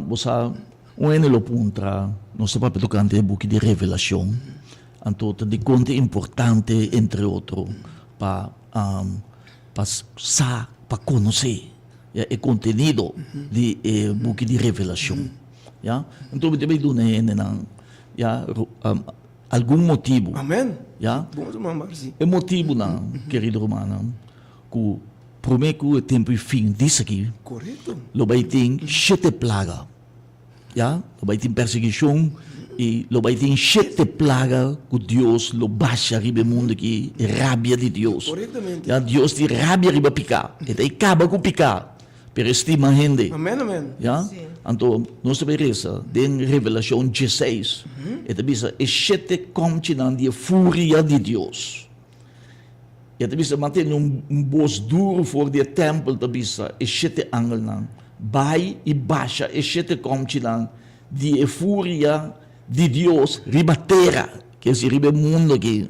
Speaker 1: bo sa un hende lo puntra, nos ta papia tokante e buki di Revelashon, anto ta dikon ta importante entre otro pa pa sa, pa konosé ya e kontenido di e buki di Revelashon, ya. Anto mi ta bai duna e hendenan ya Algun motibu.
Speaker 3: Amen.
Speaker 1: Ya.
Speaker 3: Bon ruman Marcy.
Speaker 1: E motibunan, kerido rumannan, ku promé ku e tempu i fin dis aki,
Speaker 3: Korekto.
Speaker 1: lo bai tin shete plaga. Ya. Lo bai tin persiguishon i lo bai tin shete plaga ku Dios lo basha riba e mundu aki, e rabia di Dios.
Speaker 3: Korektamente.
Speaker 1: Ya, Dios tin rabia riba piká. E ta e kaba ku piká. Pero e stima hende.
Speaker 3: Amen, amen.
Speaker 1: Ya?
Speaker 2: Sí.
Speaker 1: Anto nos ta bay resa den Revelacion dieseis. E ta bisa e shete komchinan di e furia di Dios. E ta bisa m'a tende un bos duru for di e tempel ta bisa e shete angelnan, Bai i basha e shete komchinan di e furia di Dios riba tera, ke si riba e mundo aki.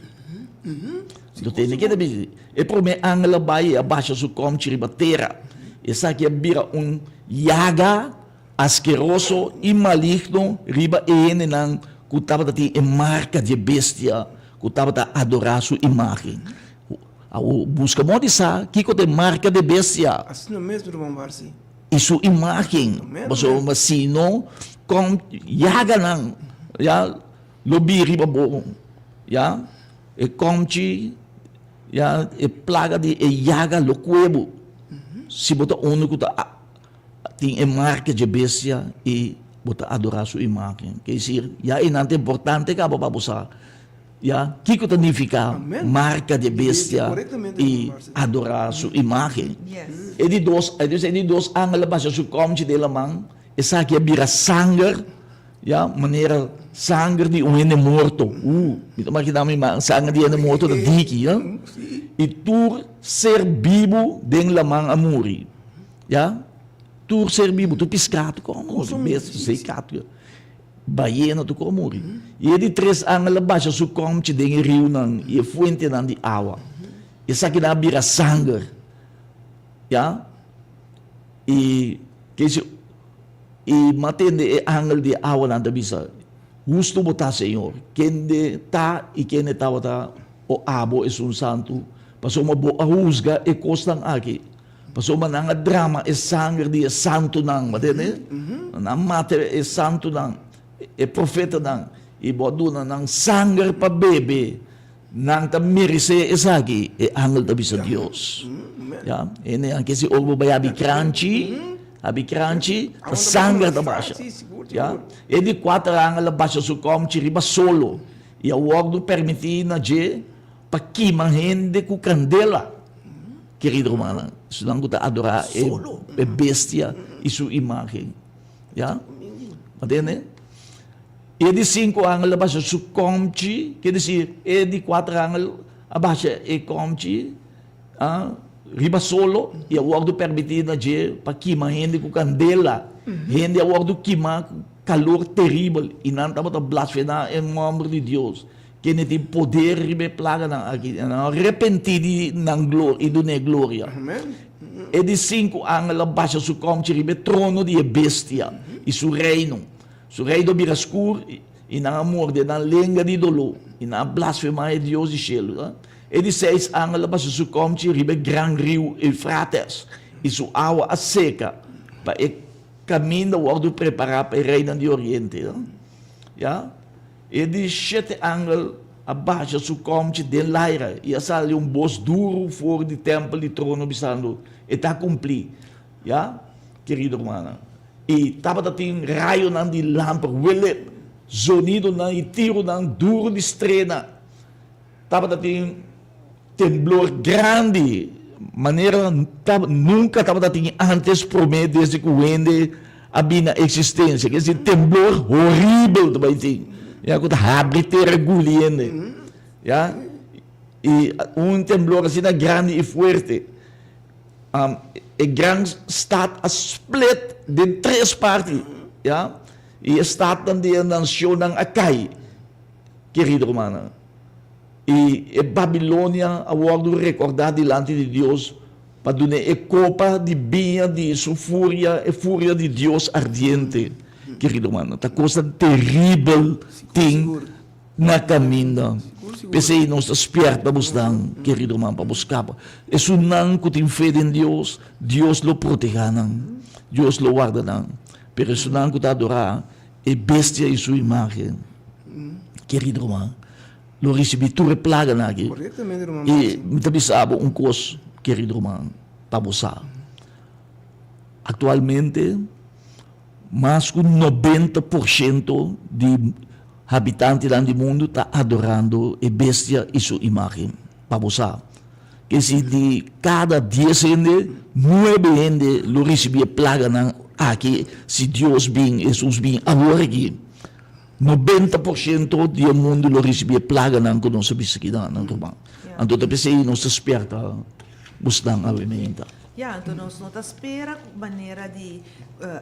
Speaker 1: Anto tende ke ta bisa, e prome angel a bai i a basha su komchi riba tera. Esaki a bira un yaga askeroso i maligno riba e hendenan ku tabata tin e marka di e bestia ku tabata adorá su imágen. Awor, buska moda di sa kiko ta e marka di e bestia.
Speaker 3: Asina mes, mi ruman Barsi.
Speaker 1: I su imágen, pasobra si no kon yaganan ya lo bini riba bo, ya e komchi ya e plaga di e yaga lo kue bo si bo ta unu ku ta tin e marka dje bestia i bo ta adorá su imágen. Ke desir ya einan ta importante kaba pa bo sa. Ya, kiko ta nifiká marka di e bestia i adorá su imágen? E di dos, e di dos angel a basha su kòmchi den laman, esaki a bira sanger, ya, manera sanger di un hende morto. Uh, mi ta imaginá mi sanger di hende morto ta diki, ya. I tur ser bibu den laman a muri, ya. Tur ser bibu, tur piská tur a muri, bestia, zeekat. Bayena tur ku a muri. I e di tres angel a basha su kòmchi den e riunan i e fuentenan di awa. Esakinan a bira sanger. Ya. I ke si i mi a tende e angel di e awanan ta bisa, Hustu bo ta, Señor, kende ta i kende tabata, o abo Esun Santu, pasobra bo a husga e kosnan aki. Pasobra nan a drama e sanger di e santunan, bo tende? Nan a mata e santunan, e profetanan, i bo a duna nan sanger pa bebe. Nan ta meresé esaki, e angel ta bisa Dios. Ya, hende nan ke si ora bo bai abi kranchi, abi kranchi, ta sanger ta basha. Ya, e di kuater angel a basha su kòmchi riba solo, i a wòrdu permití na dje pa kima hende ku kandela. Kerido rumannan, esnan ku ta adorá e bestia i su imágen. Ya? Atende? E di sinku angel a basha su kòmchi, ke desir, e di kuater angel a basha e kòmchi riba solo i a wòrdu pèrmití na dje pa kima hende ku kandela. Hende a wòrdu kimá ku kalor teribel i nan tabata blasfemá e nòmber di Dios. Kende tin poder riba e plaganan aki, nan a repentí di nan gloria i dun'é gloria. E di sinku angel a basha su kòmchi riba e trono di e bestia i su reino. Su reino a bira skur i nan a morde nan lenga di doló i nan a blasfemá e Dios di shelu. E di seis angel a basha su kòmchi riba e gran riu Eufrates i su awa a seka pa e kaminda wòrdu prepará pa e reinan di oriente. Ya. E di shete angel a basha su kòmchi den laira i a sali un bos duru for di tèmpel di trono bisando, E ta kumplí! Ya, kerido rumannan, i tabata tin rayonan di lamper, welep, zonidonan i tironan duru di strena. Tabata tin temblor grandi, manera nunka tabata tin antes promé desde ku hende a bini na eksistensia. Ke si temblor horibel ta bai tin, ya, ku ta habri tera guli hende, ya. I un temblor asina grandi i fuerte, e gran stat a split den tres parti, ya, i e statnan di e nacionnan a kai. Kerido rumannan, i e Babilonia a wòrdu rekordá dilanti di Dios pa dun'é e kopa di biña di su furia, e furia di Dios ardiente. Kerido rumannan, ta kosnan teribel tin na kaminda. P'esei nos ta spièrta bosnan, kerido ruman, pa bo skapa. Esunnan ku tin fe den Dios, Dios lo protehá nan, Dios lo warda nan. Pero esunnan ku ta adorá E bestia i su imágen, kerido ruman, lo risibí tur e plaganan aki. I mi ta bisa bo un kos, kerido ruman, pa bo sa. Aktualmente, mas ku nobenta por shento di habitantenan di mundu ta adorando e bestia i su imágen, pa bo sa. Ke si di kada dies hende, nuebe hende lo risibí e plaganan aki si Dios bin, Hesus bin awor aki. 90 por shento di e mundu lo risibí e plaganan ku nos a bisa aki nan, ruman. Anto ta p'esei nos ta spierta bosnan awe meinta.
Speaker 2: Ya, anto nos no ta spera ku manera di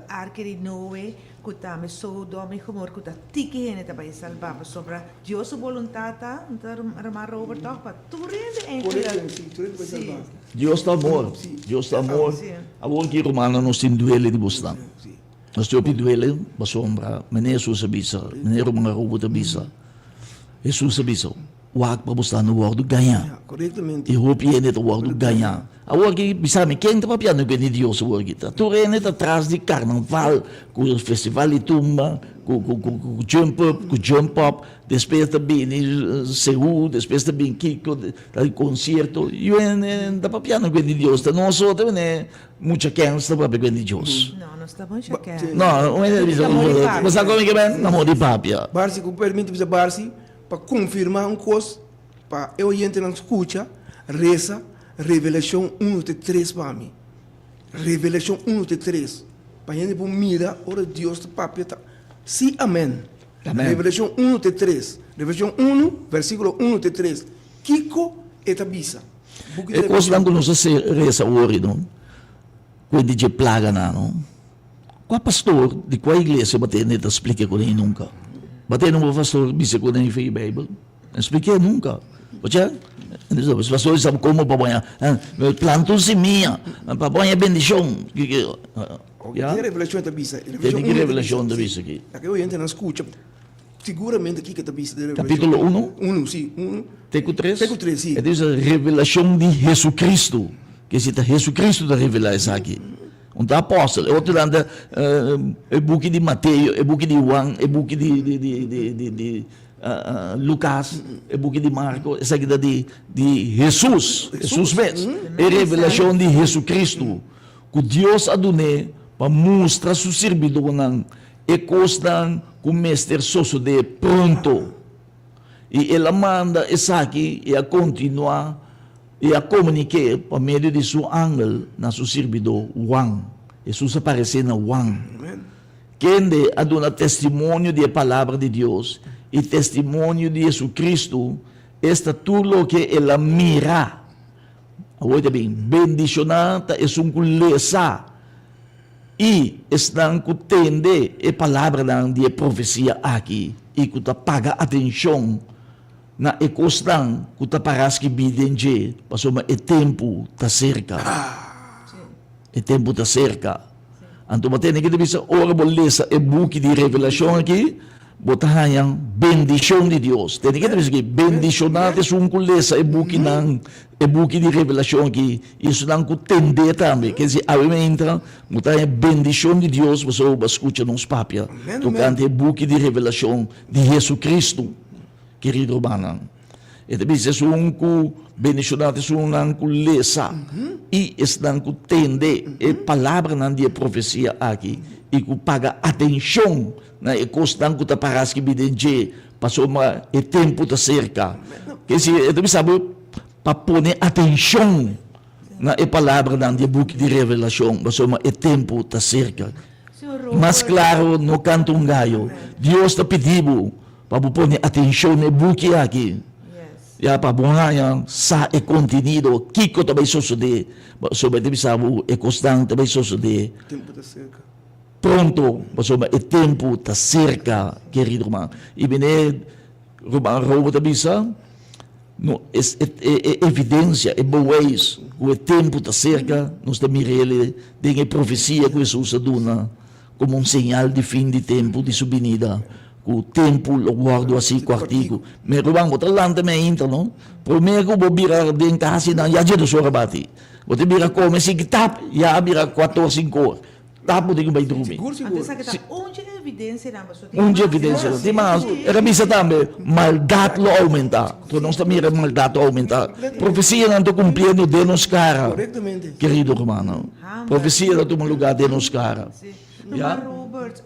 Speaker 2: arke di Noe Ku tambe Sodoma i Gomorra ku ta tiki hende ta bai salbá, pasobra Dios su boluntat ta, ta Herman Robert tòg, pa tur hende eindelijk.
Speaker 3: Korekto, si, tur hende bai salbá.
Speaker 1: Dios ta amor, Dios ta amor. Awor ki rumannan nos tin duele di bosnan. Nos tin hopi duele pasobra manera Hesus a bisa, manera ruman Robert a bisa, Hesus a bisa, Wak pa bo sta no wòrdu gañá. I hopi hende ta wòrdu gañá. Awor ki bisa mi, ken ta papiando ku di Dios awor ki? Ta tur hende ta tras di karnaval, ku festival di tumba, ku jump up, ku jump up, despues ta bini seú, despues ta bini kiko, ta di konsierto. Yu hende ta papiando ku di Dios. Ta nos otro hende mucha kèns ta papia ku di Dios.
Speaker 2: No, nos ta mucha kèns.
Speaker 1: No, un hende ta bisa, bo sa komo ke men? Na moda di papia.
Speaker 3: Barsi, ku permiti bisa Barsi. pa konfirmá un kos pa e oyentenan skucha, resa Revelashon unu te tres pa mi. Revelashon unu te tres. Pa hende por mira ora Dios ta papia ta sí amèn. Revelashon unu te tres. Revelashon unu, versíkulo unu te tres. Kiko e ta bisa?
Speaker 1: Buki di E kosnan ku nos a resa awor no, ku e di dje plaganan no. Kua pastor di kua iglesia bo tende ta splika ku nan nunka? Bo tende un pastor bisa ku nan fe Beibel? No splik'é nunka. Oca, e pastor sa komo pa baña, planta un simia pa baña bendishon.
Speaker 3: Ya? Ki revelashon ta bisa?
Speaker 1: Tende ki revelashon ta bisa aki?
Speaker 3: Aki oyentenan skucha siguramente kiko ta bisa den
Speaker 1: Revelashon. Kapitulo unu?
Speaker 3: Unu, si, unu.
Speaker 1: Te ku tres?
Speaker 3: Te ku tres, si.
Speaker 1: E ta bisa revelashon di Hesukristu. Ke si ta Hesukristu ta revelá esaki. Un ta apòstel, e otronan ta e buki di Mateo, e buki di Huan, e buki di Lukas, e buki di Marko, esaki ta di Hesus, Hesus mes. E revelashon di Hesukristu ku Dios a dun'é pa mustra su sirbidónan e kosnan ku mester sosodé pronto. I el a manda esaki i a kontinuá i a komunik'é pa medio di su angel na su sirbidó Huan. Hesus a paresé na Huan, kende a duna testimonio di e Palabra di Dios i testimonio di Hesukristu, esta tur loke el a mira. Awor ta bin, Bendishoná ta esun ku lesa i esnan ku tende e palabranan di e profesia aki i ku ta paga atenshon na e kosnan ku ta pará skibí den dje, pasobra e tempu ta serka. E tempu ta serka. Anto bo tende ke ta bisa, ora bo lesa e buki di Revelashon aki, bo ta haña bendishon di Dios. Tende ke ta bisa aki, bendishoná ta esun ku lesa e bukinan, e buki di Revelashon aki, i esunnan ku tend'é tambe. Ke disi, awe meinta bo ta haña bendishon di Dios pasobra bo a skucha nos papia tokante e buki di Revelashon di Hesukristu. Kerido rumannan, e ta bisa esun ku bendishoná ta esunnan ku lesa i esnan ku tende e palabranan di e profesia aki i ku paga atenshon na e kosnan ku ta pará skibí den dje, pasobra e tempu ta serka. Kesi e ta bisa bo pa pone atenshon na e palabranan di e buki di Revelashon, pasobra e tempu ta serka. Mas klaro no kanta un gayo. Dios ta pidi bo Pa bo pone atencion na e buki aki, ya pa bo haña sa e contenido, kico ta bay sosode, pasobra e ta bisa bo e cosnan ta bay sosode pronto, pasobra e tempo ta cerca, kerido ruman. Y bine ruman Robert ta bisa, no, e e evidencia, e bewijs cu e tempo ta cerca, nos ta mir'el den e profecia cu Hesus a duna. Komo un señal di fin di tempu di su binida, ku tempu lo wòrdu hasi kuartiku. Mi ruman, bo ta lanta mi ainta, no? Promé ku bo bira den kasinan, ya dje dos ora bati. Bo ta bira kome sigui tap, ya a bira kuator, sinku or. Tap bo tin ku bai drumi.
Speaker 2: Anto esaki ta un dje evidensianan, pasobra
Speaker 1: tin mas. Un dje evidensianan. Tin mas. E ta bisa tambe, maldat lo oumentá. Enton nos ta mira maldat ta oumentá. Profesianan ta kumpliendo den nos kara, kerido rumannan. Profesia ta tuma lugá den nos kara.
Speaker 2: Ya. Robert,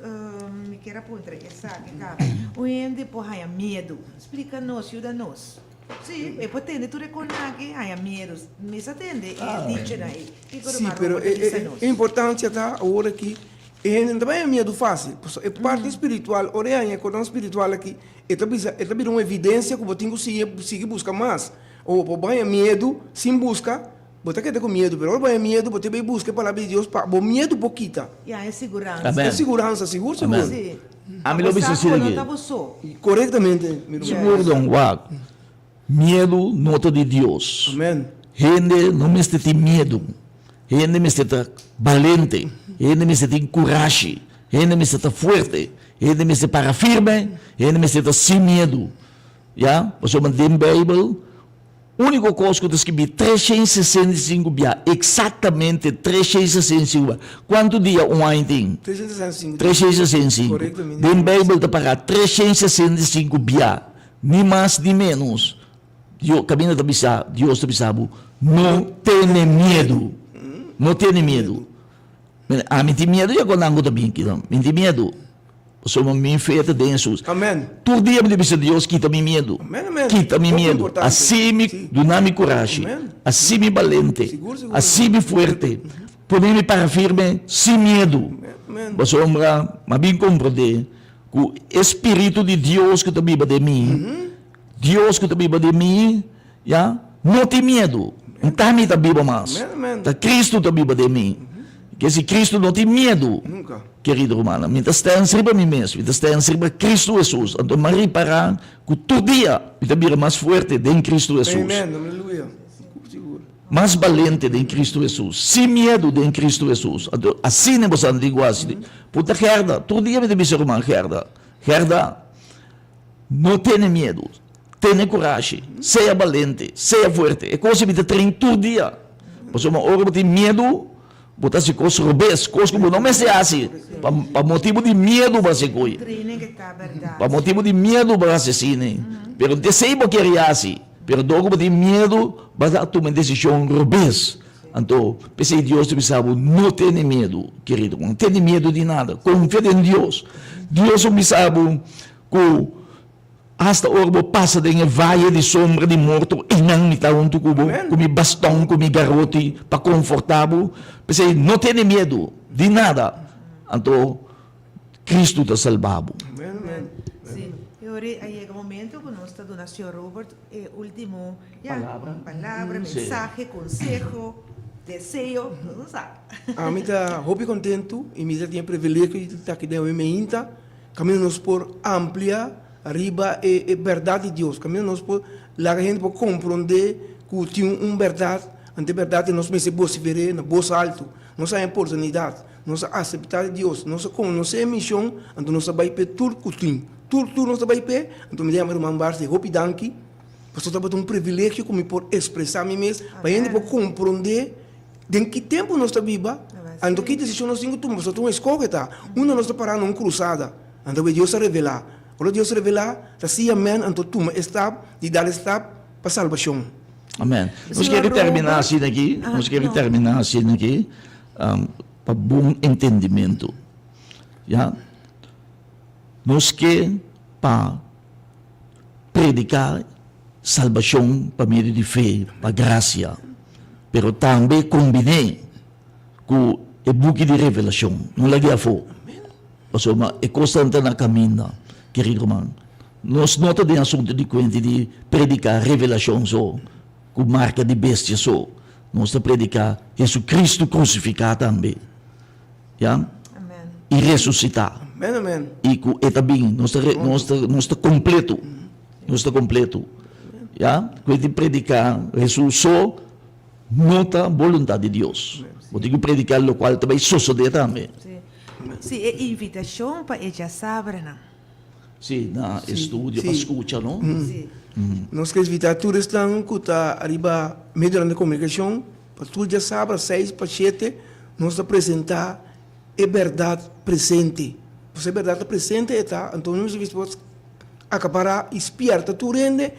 Speaker 2: mi kier a puntra esaki kaba. Un hende por haña miedu. Splika nos, yuda nos. Sí, e por tende tur e konan aki haña miedu. Mi sa tende e dichonan ei. Kiko
Speaker 3: Sí, pero e importancia ta awor aki e hende no ta bai haña miedu fácil. Pasobra e parti spiritual, ora e haña e konan spiritual aki, e ta bisa, e ta bira un evidencia ku bo tin ku sigui sigui buska mas. O bo por haña miedu sin buska. Bo ta keda ku miedu, pero ora bo haña miedu, bo ta bai buska e palabra di Dios pa bo miedu por kita.
Speaker 2: Ya, e siguransa.
Speaker 1: Amen.
Speaker 3: E siguransa, sigur, sigur.
Speaker 1: Amen.
Speaker 2: Sí.
Speaker 1: Ami lo
Speaker 2: Bo
Speaker 1: bisa
Speaker 2: sa
Speaker 1: asina
Speaker 2: ku no
Speaker 1: aki.
Speaker 2: ta bo so.
Speaker 3: Korektamente, mi ruman.
Speaker 1: Sigur don, wak, miedu no ta di Dios.
Speaker 3: Amen.
Speaker 1: Hende no mester tin miedu. Hende mester ta balente. Hende mester tin kurashi. Hende mester ta fuerte. Hende mester para firme. Hende mester ta sin miedu. Ya, pasobra den Beibel Úniko kos ku ta skibí 365 bia, eksaktamente 365 bia. Kuantu dia un aña tin?
Speaker 3: 365 dia.
Speaker 1: 365.
Speaker 3: Korektamente.
Speaker 1: Den Beibel ta pará 365 bia, ni mas ni ménos. Dio, kaminda ta bisa, Dios ta bisa bo, no tene miedu. No tene miedu. Ami tin miedu ya ku nan ku ta bin aki, mi tin miedu. Pasobra mi fe ta den Hesus.
Speaker 3: Amen.
Speaker 1: Tur dia mi ta bisa Dios, kita mi miedu.
Speaker 3: Amen, amen.
Speaker 1: Kita mi
Speaker 3: Hopi
Speaker 1: miedu.
Speaker 3: importante.
Speaker 1: Hasi mi,
Speaker 3: Si.
Speaker 1: duna mi kurashi.
Speaker 3: Amen.
Speaker 1: Hasi mi balente.
Speaker 3: Sigur, sigur.
Speaker 1: Hasi mi fuerte. Pone mi para firme sin miedu.
Speaker 3: Amen, amen.
Speaker 1: Pasobra mi a bin komprendé ku e spiritu di Dios ku ta biba den mi, Dios ku ta biba den mi, ya, no tin miedu. N ta mi ta biba mas.
Speaker 3: Amen, amen.
Speaker 1: Ta Kristu ta biba den mi. Ke si Kristu no tin miedu,
Speaker 3: Nunka.
Speaker 1: kerido rumannan, mi ta stens riba mi mes, mi ta stens riba Kristu Hesus. Anto mi a ripará ku tur dia mi ta bira mas fuerte den Kristu Hesus.
Speaker 3: Amen, aleluya. Sigur, sigur.
Speaker 1: Mas balente den Kristu Hesus, sin miedu den Kristu Hesus. Anto asina boso a antigua hasi. Punta Gerda, tur dia mi ta bisa ruman Gerda, Gerda, no tene miedu, tene kurashi, sea balente, sea fuerte. E kos ei mi ta train tur dia. Pasobra ora bo tin miedu, bo ta hasi kos robes, kos ku bo no mester hasi. Pa pa motibu di miedu bo hasi koe. Pa motibu di miedu bo hasi asina. Pero desei bo kere hasi, pero dor ku bo tin miedu, bo ta tuma e desishon robes. Anto, p'esei Dios ta bisa bo, no tene miedu, kerido. No tene miedu di nada. Konfia den Dios. Dios a bisa bo ku Asta ora bo pasa den e vaye di sombra di morto, einan mi ta huntu ku bo, ku mi baston, ku mi garoti, pa konfortá bo. P'esei, no tene miedu di nada. Anto, Kristu ta salba bo.
Speaker 2: Sí, i ora a yega momento ku nos ta duna señor Robert e último, ya, palabra, mensahe, konseho, deseo, nos no sa.
Speaker 3: Ami ta hopi kontentu i mi ta tin e privilegio di ta aki den awe meinta. Kaminda nos por amplia riba e e bèrdat di Dios. Kaminda nos por laga hende por komprondé ku tin un bèrdat, anto e bèrdat ei nos mester bosifer'é na bos altu. Nos a haña oportunidat, nos a aseptá di Dios, nos a konosé e mishon, anto nos a bai p'e tur ku tin. Tur tur nos a bai p'e. Anto mi ta yama ruman Barsi hopi danki, pasobra tabata un privilegio ku mi por ekspresá mi mes pa hende por komprondé Den ki tempu nos ta biba, anto ki desishon nos tin ku tuma? Pasobra ta un eskohe ta. Unda nos ta pará na un krusada, anto ku Dios a revelá. Ora Dios revelá, ta sí amèn, anto tuma e stap di dal e stap pa salbashon.
Speaker 1: Amèn. Nos kere terminá asina aki, nos kere terminá asina aki, pa bon entendimentu. Ya. Nos ke pa prediká salbashon pa medio di fe, pa grasia, pero tambe kombiné ku e buki di Revelashon. No lag'é afó, pasobra e kosnan ta na kaminda, kerido ruman. Nos no ta den asuntu di kuenta di prediká Revelashon so, ku marka di bestia so. Nos ta prediká Hesukristu krusifiká tambe. Ya? I resusitá.
Speaker 3: Amen, amen.
Speaker 1: I ku e ta bin. Nos ta, nos ta, nos ta kompleto. Nos ta kompleto. Ya? Ku e tin prediká Hesus so no ta boluntat di Dios. Bo tin ku prediká lokual ta bai sosodé tambe.
Speaker 2: Sí. Sí, e invitashon pa e djasabranan.
Speaker 1: Sí, na estudio pa skucha, no?
Speaker 2: Sí.
Speaker 3: Nos ke invitá tur esnan ku ta ariba medionan di komunikashon pa tur djasabra seis pa shete nos ta presentá e bèrdat presente. Pasobra e bèrdat ta presente e ta, anto nos mester por akapará i spièrta tur hende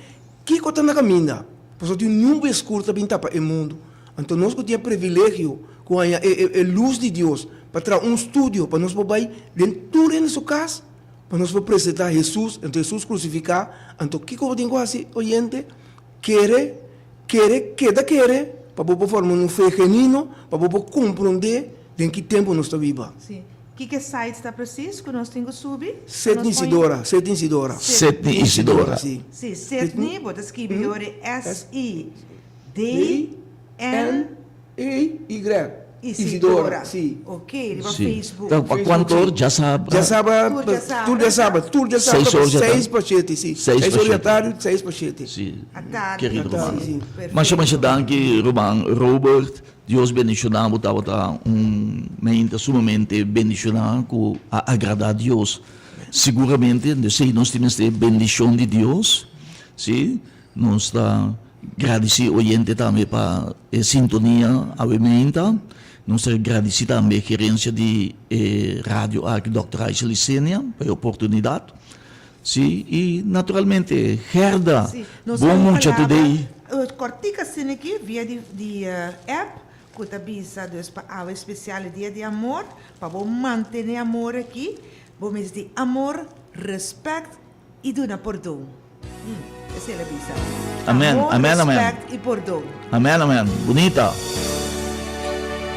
Speaker 3: kiko ta na kaminda. Pasobra tin nube skur ta bin tapa e mundu. Anto nos ku tin e privilegio ku haña e lus di Dios pa traha un studio pa nos por bai den tur hende su kas pa nos por presentá Hesus, anto Hesus krusifiká, anto kiko bo tin ku hasi oyente? Kere, kere, keda kere pa bo por forma un fe genuino, pa bo por komprondé den ki tempu nos ta biba.
Speaker 2: Sí. Kiko e site ta presis ku nos tin ku subi?
Speaker 3: Setni Isidora, Setni Isidora.
Speaker 1: Setni Isidora.
Speaker 3: Sí.
Speaker 2: Sí, Setni, bo ta skibi yori S-I. D N
Speaker 3: E Y
Speaker 2: Isidora.
Speaker 3: Si.
Speaker 2: Ok, riba
Speaker 1: Si.
Speaker 2: Facebook.
Speaker 1: Ta pa cuanto or djasabra?
Speaker 3: Djasabra,
Speaker 2: Tur djasabra.
Speaker 3: tur djasabra, tur djasabra
Speaker 1: Seis or
Speaker 3: pa
Speaker 1: dja ta.
Speaker 3: seis pa shete, si.
Speaker 1: Seis
Speaker 3: Seis
Speaker 1: pa
Speaker 3: or di
Speaker 1: shete.
Speaker 3: atardi, seis pa shete.
Speaker 1: Si.
Speaker 2: Atardi.
Speaker 1: Kerido
Speaker 3: Atardi,
Speaker 1: ruman.
Speaker 3: si.
Speaker 2: Perfecto.
Speaker 1: Masha masha danki ruman Robert. Dios bendiciona bo tabata un meinta sumamente bendiciona cu a agrada Dios. Siguramente, desey nos tin mester bendicion di Dios, si. Nos ta gradisí oyente tambe pa e sintonia awe meinta. Nos ta gradisí tambe e gerencia di e radio aki, Dòkter Aisha Licenia, pa e oportunidat. Sí, i naturalmente Gerda,
Speaker 2: Sí, nos
Speaker 1: bon
Speaker 2: tin un
Speaker 1: mucha
Speaker 2: palabra
Speaker 1: today.
Speaker 2: Kòrtik asina aki via di di app ku ta bisa dus pa awe spesial e dia di amor, pa bo mantené amor aki. Bo mester tin amor, respect i duna pordon. Esei el a bisa.
Speaker 1: Amen,
Speaker 2: Amor,
Speaker 1: amen, amen.
Speaker 2: respect i pordon.
Speaker 1: Amen, amen. Bunita.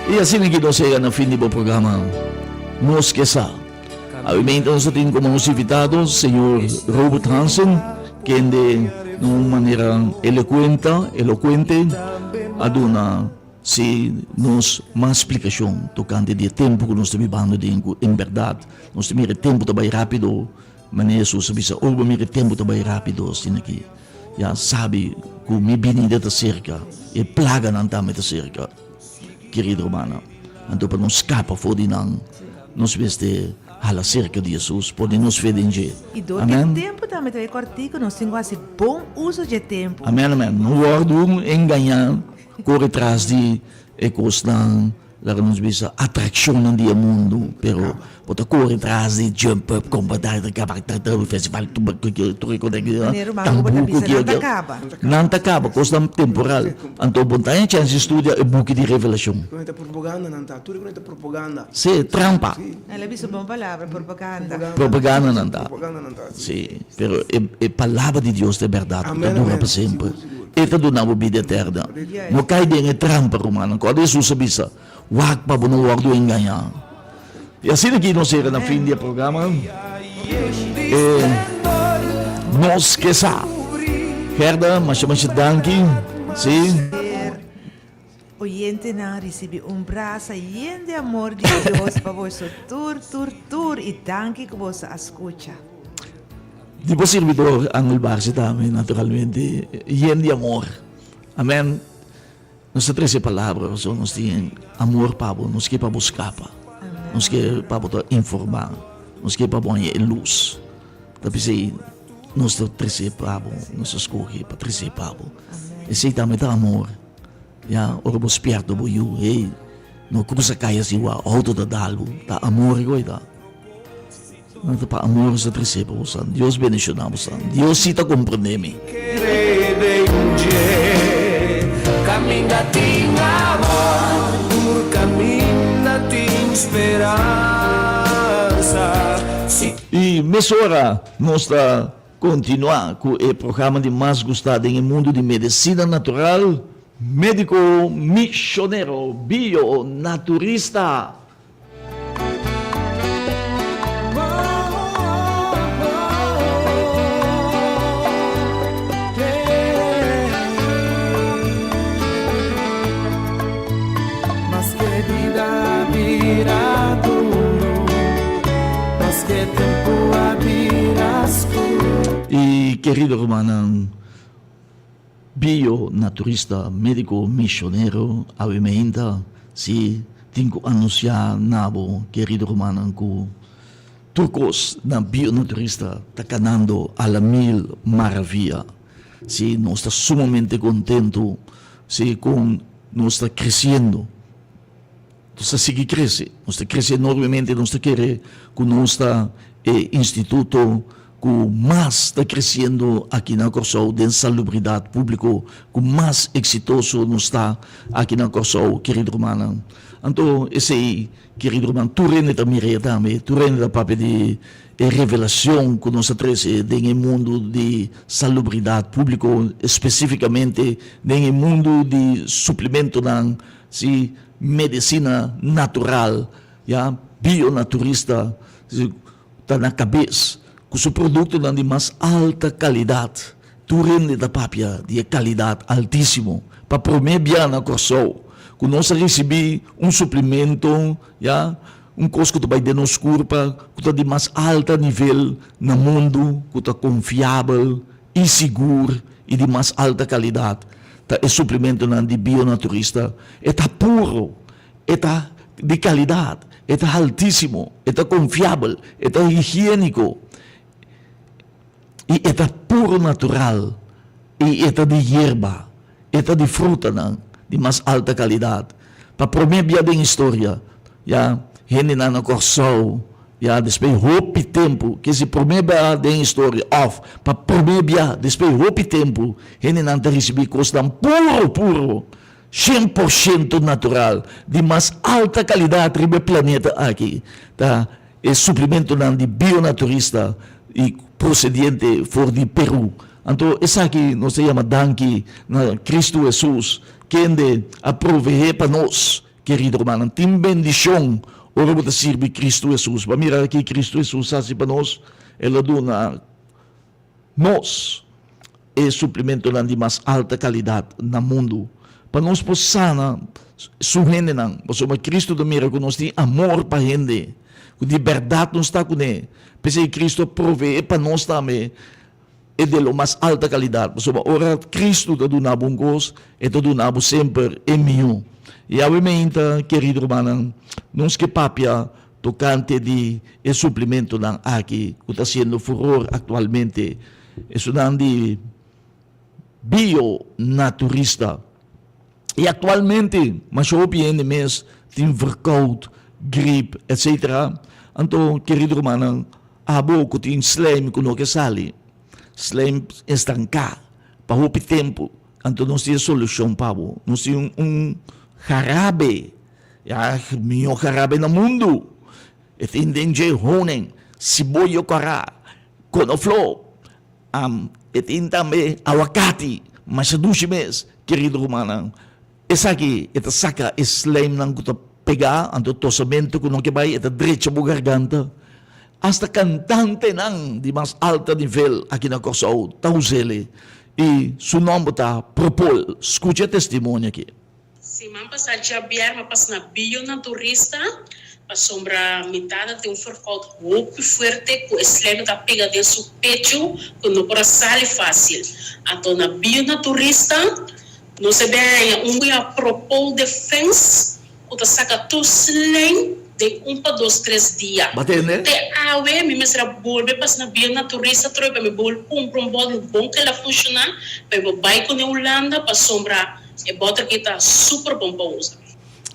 Speaker 1: I asina ki nos yega na fin di bo programa Nos Ke Sa. Awimente nos ta tin komo nos invitado señor Robert Hansen, kende na un manera elokuenta, elokuente, a duna si nos mas splikashon tokante di e tempu ku nos ta bibando den ku en bèrdat nos ta mira e tempu ta bai rápido. Manera Hesus a bisa, Ora bo mira e tempu ta bai rápido asina ki ya sabi ku mi binida ta serka, e plaganan tambe ta serka. Kerido rumannan, anto pa nos skapa for di nan, nos mester hala serka di Hesus, pone nos fe den dje.
Speaker 2: I dor di e tempu tambe ta e kòrtiku, nos tin ku hasi bon uso dje tempu.
Speaker 1: Amèn, amèn. No wòrdu engañá, kore tras di e kosnan. Laga nos bisa atraccionnan di e mundo, pero bo ta core tras di jump up, compa ta ta caba ta ta festival tur e cosa aki
Speaker 2: Manera ruman Robert ta
Speaker 1: tambuco
Speaker 2: bisa,
Speaker 1: ki
Speaker 2: nan ta caba.
Speaker 1: Nan ta caba, cosnan temporal. Anto bo ta haña chance di studia e buki di Revelacion.
Speaker 3: Tur e propaganda nan ta, tur e propaganda.
Speaker 1: Si, trampa.
Speaker 2: El a bisa bon palabra, propaganda.
Speaker 1: Propaganda nan ta.
Speaker 3: Propaganda nan ta,
Speaker 1: si. Si, pero e e palabra di Dios ta e berdad cu ta dura pa semper. E ta duna bo bida eterna. No kai den e trampa, rumannan. Kòrda Hesus a bisa, Wak pa bo no wòrdu engañá. I asina aki nos yega na fin di e programa. E Nos Ke Sa. Gerda, masha masha danki. Sí.
Speaker 2: Oyentenan risibi un brasa yen di amor di Dios pa boso tur tur tur i danki ku boso a skucha.
Speaker 1: Di bo sirbidor Angel Barcia tambe naturalmente yen di amor. Amen. Nos ta trece palabra pasobra nos tin amor pa bo, nos ke pa bo scapa, nos ke pa bo ta informa, nos ke pa bo haña e luz. Ta p'esei nos ta trece pa bo, nos a scoge pa trece pa bo. Esei tambe ta amor. Ya, ora bo spierta bo yu, hey, no cruza caya si wak, auto ta dal bo, ta amor e ta. No ta pa amor nos ta trece pa bosan. Dios bendiciona bosan. Dios si ta comprende mi. Y mesora nos ta continua cu e programa di mas gusta den e mundo di medicina natural, Medico Misionero Bio Naturista. Y kerido rumannan, Bio naturista, medico, misionero, awe meinta si tin cu anuncia na bo kerido rumannan cu tur cos na bio naturista ta canando a la mil maravilla. Si nos ta sumamente contento si con nos ta creciendo. Nos ta sigui crece, nos ta crece enormemente, nos ta kere cu nos ta e instituto cu mas ta creciendo aki na Corsou den salubridad publico, cu mas exitoso nos ta aki na Corsou, kerido rumannan. Anto esey, kerido ruman, tur hende ta mir'é tambe, tur hende ta papia di e revelacion cu nos a trece den e mundo di salubridad publico, specificamente den e mundo di suplementonan, si. Medicina natural, ya, bionaturista ta na cabes cu su productonan di mas alta calidad. Tur hende ta papia di e calidad altisimo. Pa prome bia na Corsou cu nos a ricibi un suplemento, ya, un cos cu ta bay den nos curpa cu ta di mas alta nivel na mundo, cu ta confiabel i sigur i di mas alta kalidat ta e suplimentonan di Bionaturista. E ta puro, e ta di kalidat, e ta haltísimo, e ta konfiabel, e ta higiéniko i e ta puro natural i e ta di yerba, e ta di frutanan di mas alta kalidat. Pa promé bia den historia, ya hendenan na Kòrsou Ya despues hopi tempu, ke si promé bia den historia òf pa promé bia despues hopi tempu, hendenan ta risibí kosnan puro puro, 100 por shento natural, di mas alta kalidat riba e planeta aki, ta. E suplimentonan di bionaturista i prosediente for di Peru. Anto esaki nos ta yama danki na Kristu Hesus, kende a proveé pa nos. Kerido rumannan, tin bendishon ora bo ta sirbi Kristu Hesus. Bo a mira ki Kristu Hesus hasi pa nos? El a duna nos e suplimentonan di mas alta kalidat na mundu pa nos por sana su hendenan. Pasobra Kristu ta mira ku nos tin amor pa hende, ku di bèrdat nos ta kuné. P'esei Kristu a proveé pa nos tambe e de lo mas alta kalidat. Pasobra ora Kristu ta duna bo un kos, e ta duna bo semper e mihó. I awe meinta, kerido rumannan, nos ke papia Tokante di e suplimentonan aki ku ta siendo furor aktualmente, esunnan di bio-naturista. I aktualmente masha hopi hende mes tin verkoud, grip, etsetera. Anto, kerido rumannan, abo ku tin slijm ku no ke sali, slijm estanká pa hopi tempu, anto nos tin e solushon pa bo. Nos tin un harabe. Ya mihó jarabe na mundu. E tin den dje honing, siboyo kòrá, konofló. Am, e tin tambe awakati, masha dushi mes, kerido rumannan. Esaki e ta saka e slijmnan ku ta pegá, anto tosamentu ku no ke bai, e ta drecha bo garganta. Asta kantantenan di mas alta nivel aki na Kòrsou ta us'el. I su nòmber ta Propol. Skucha e testimonio aki.
Speaker 5: Siman pasá djabièrnè a pasa na Bio Naturista pasobra mi tata tin un verkoud hopi fuerte ku e slijm ta pega den su pechu ku no por a sali fásil. Anto na Bio Naturista nos a bin haña un guia Propol Defense ku ta saka tur slijm den un pa dos tres dia.
Speaker 1: Batende.
Speaker 5: Te awe mi mester a bolbe pasa na Bio Naturista atrobe pa mi bolbe kumpra un bòtel bon ku el a funshoná pa mi por bai kuné Hulanda pasobra E boter aki ta super bon pa usa.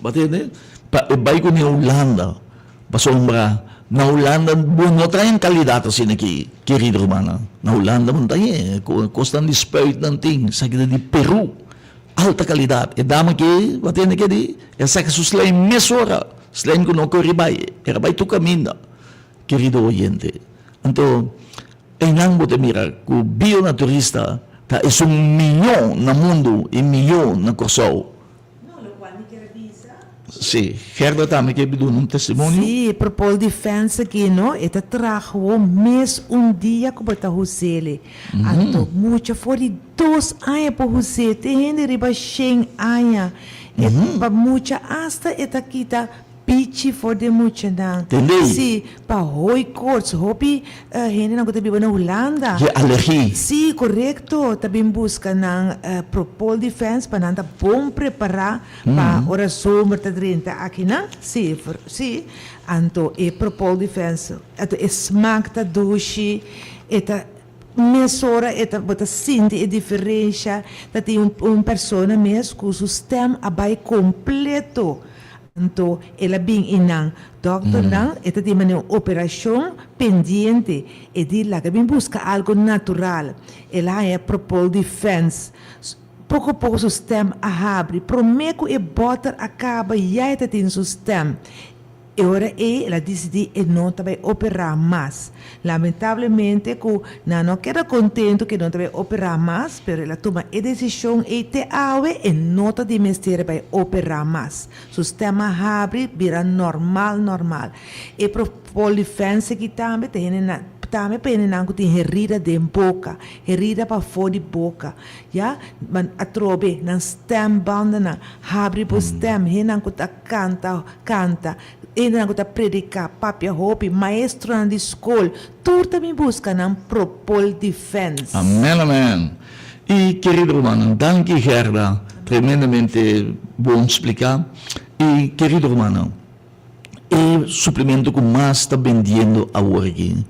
Speaker 1: Bo tende? Pa e bai ku ne Hulanda, pasobra na Hulanda bo no ta en kalidat asina aki, kerido rumannan. Na Hulanda bo no ta h'e, kosnan di spuit nan tin, esaki ta di Peru, alta kalidat. E dama aki, bo tende ke di? E a saka su slijm mesora, slijm ku no kore bai, e a bai tur kaminda, kerido oyente. Anto. Einan bo ta mira ku bionaturista ta esun mihó na mundu i mihó na Kòrsou.
Speaker 2: No, lokual mi kier a bisa.
Speaker 1: Sí, Gerda tambe ke duna un testimonio.
Speaker 2: Sí, Propol Defense aki no, e ta traha gewoon mes un dia ku bo ta hus'el. Anto mucha for di dos aña por hus'é, te hende riba shen aña. E pa mucha asta e ta kita Pichi for den muchanan.
Speaker 1: Tendey.
Speaker 2: Sí, pa hooikoorts. Hopi hendenan ku ta biba na Hulanda.
Speaker 1: Ke alergi.
Speaker 2: Sí, korekto. Ta bin buska nan Propol Defense pa nan ta bon prepará pa ora zomer ta drenta akinan. Sí, sí. Anto e Propol Defense, anto e smak ta dushi, e ta mesora e ta bo ta sinti e diferensha. Ta tin un un persona mes ku su stèm a bai kompleto. Anto el a bin i nan dòkternan e ta tin manera un operashon pendiente. E di laga bin buska algu natural. El a haña Propol Defense. Poko poko su stèm a habri. Promé ku e bòter a kaba ya e ta tin su stèm. E ora ei el a disidí e no ta bai operá mas. Lamentablemente ku nan no keda kontentu ku e no ta bai operá mas, pero el a tuma e desishon ei te awe e no ta di mester bai operá mas. Su stèm a habri bira normal normal. E propolifense aki tambe ta hende nan tambe pa hendenan ku tin herida den boka, herida pafó di boka, ya. Atrobe nan stèmbandanan habri bo stèm, hendenan ku ta kanta Kanta, hendenan ku ta prediká, papia hopi, maestronan di skol, tur ta bin buska nan Propol Defense.
Speaker 1: Amen amen y kerido rumannan danki Gerda tremendamente bon spliká y kerido rumannan e suplemento ku mas ta bendiendo awor aki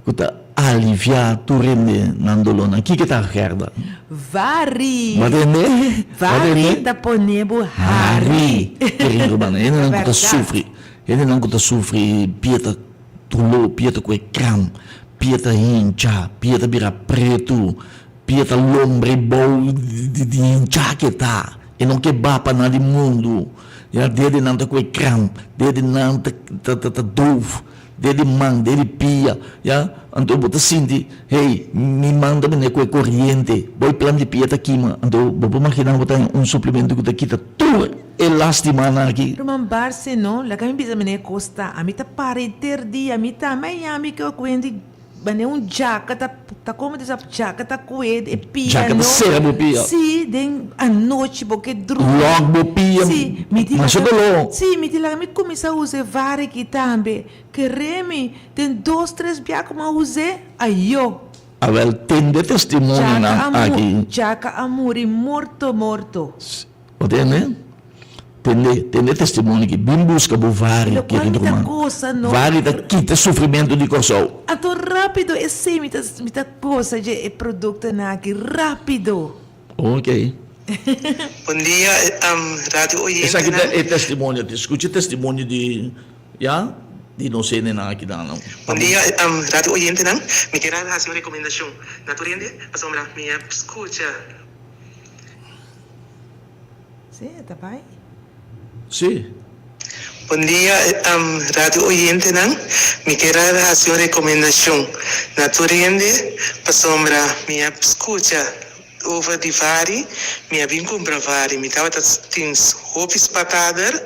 Speaker 1: Ku ta aliviá tur hende nan dolónan. Kiko ta Gerda?
Speaker 2: Vari!
Speaker 1: Bo a tende? Bo a tende?
Speaker 2: Vari ta pone bo
Speaker 1: hari.
Speaker 2: Hari!
Speaker 1: Kerido rumannan, hendenan ku ta sufri, hendenan ku ta sufri pia ta doló, pia ta kue kram, pia ta hincha, pia ta bira pretu, pia ta lombre bou di hincha ke ta. E no ke ba pa nan di mundu. Ya dedenan ta kue kram, dedenan ta ta doof. Den di man, den di pia, ya. Anto bo ta sinti, hey, mi man ta bini ku e koriente, bo e plan di pia ta kima. Anto bo por magina bo ta haña un suplemento ku ta kita tur e lastimanan aki.
Speaker 2: Ruman Barse, no, laga mi bisa mene e kos ta. Ami ta para henter dia, mi ta Miami ke kuenti Mane un djaka ta ta como ta bisa djaka ta kue e pia
Speaker 1: Djaka ta
Speaker 2: no
Speaker 1: sera bo pia.
Speaker 2: Si den anochi bo ke drumi.
Speaker 1: Lòk bo pia
Speaker 2: Si mi di
Speaker 1: masha
Speaker 2: laga
Speaker 1: doló.
Speaker 2: si mi di laga mi kuminsá usa e vari aki tambe kere mi den dos tres bia ku mi a us'é ayo.
Speaker 1: Awel tende
Speaker 2: Djaka
Speaker 1: testimonionan
Speaker 2: a mu
Speaker 1: aki.
Speaker 2: djaka a muri morto morto.
Speaker 1: Bo tende? Tende, tende testimonio aki. Bin buska bo vari,
Speaker 2: Lokual
Speaker 1: kerido
Speaker 2: mi ta
Speaker 1: ruman.
Speaker 2: gosa, no?
Speaker 1: Vari ta kita sufrimentu di Kòrsou.
Speaker 2: Anto rápido esei mi ta, mi ta gosa dje e produktonan aki, rápido.
Speaker 1: Ok.
Speaker 6: Bon dia radio
Speaker 1: Esaki ta
Speaker 6: oyentenan.
Speaker 1: e testimonio. Skucha e testimonio di, ya, di nos hendenan aki nan.
Speaker 6: Bon dia radio oyentenan. Mi kier a hasi un rekomendashon na tur hende pasobra mi a skucha.
Speaker 2: Sí, e ta bai.
Speaker 1: Sí.
Speaker 6: Bon dia radio oyentenan, mi kier a hasi un rekomendashon na tur hende pasobra mi a skucha over di vari, mi a bin kumpra vari, mi tabata tin hopi spatader,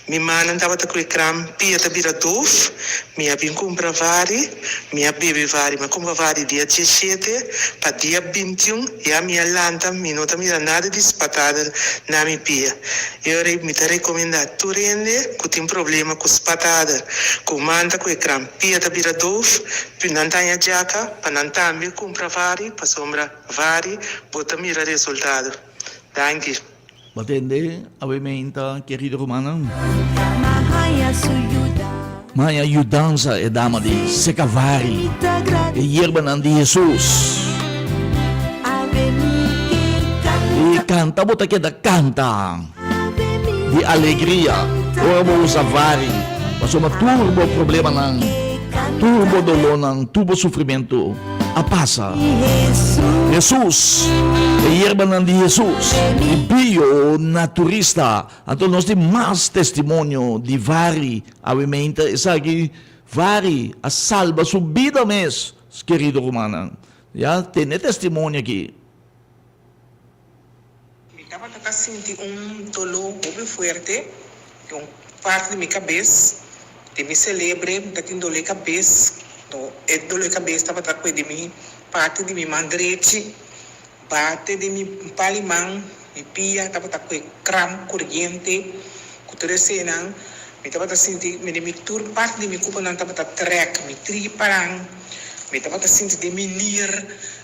Speaker 6: mi mannan tabata ku e kram pia ta bira dof, mi a bin kumpra vari, mi a bebe vari, mi a kumpra vari dia diesshete pa dia bintiun. Ya mi a lanta, mi no ta mira nada di spatader na mi pia. E ora ei mi ta rekomendá tur hende ku tin problema ku spatader, ku manta ku e kran pia ta bira dof, pi nan ta haña djaka pa nan tambe kumpra vari, pasobra vari bo ta mira resultado. Danki.
Speaker 1: Bo tende awe meinta, kerido rumannan? M'a haña yudansa e dama di Sekavari, e yerbanan di Hesus. I kanta bo ta keda kanta di alegria ora bo usa vari, pasobra tur bo problemanan, tur bo dolónan, tur bo sufrimentu. a pasa. Hesus, e yerbanan di Hesus, di bio naturista. Anto nos tin mas testimonio di vari awe meinta esaki vari a salba su bida mes, kerido rumannan. Ya tene testimonio aki.
Speaker 6: Mi tabata ta sinti un doló hopi fuerte den un parti di mi kabes, den mi selebre mi ta tin doló e kabes, no e doló e kabes tabata kue den mi parti di mi man drechi, bate den mi pal i man, mi pia tabata kue kramp koriente ku tur esenan, mi tabata sinti mi den mi tur parti di mi kuponan tabata trèk, mi tripanan, mi tabata sinti den mi nir,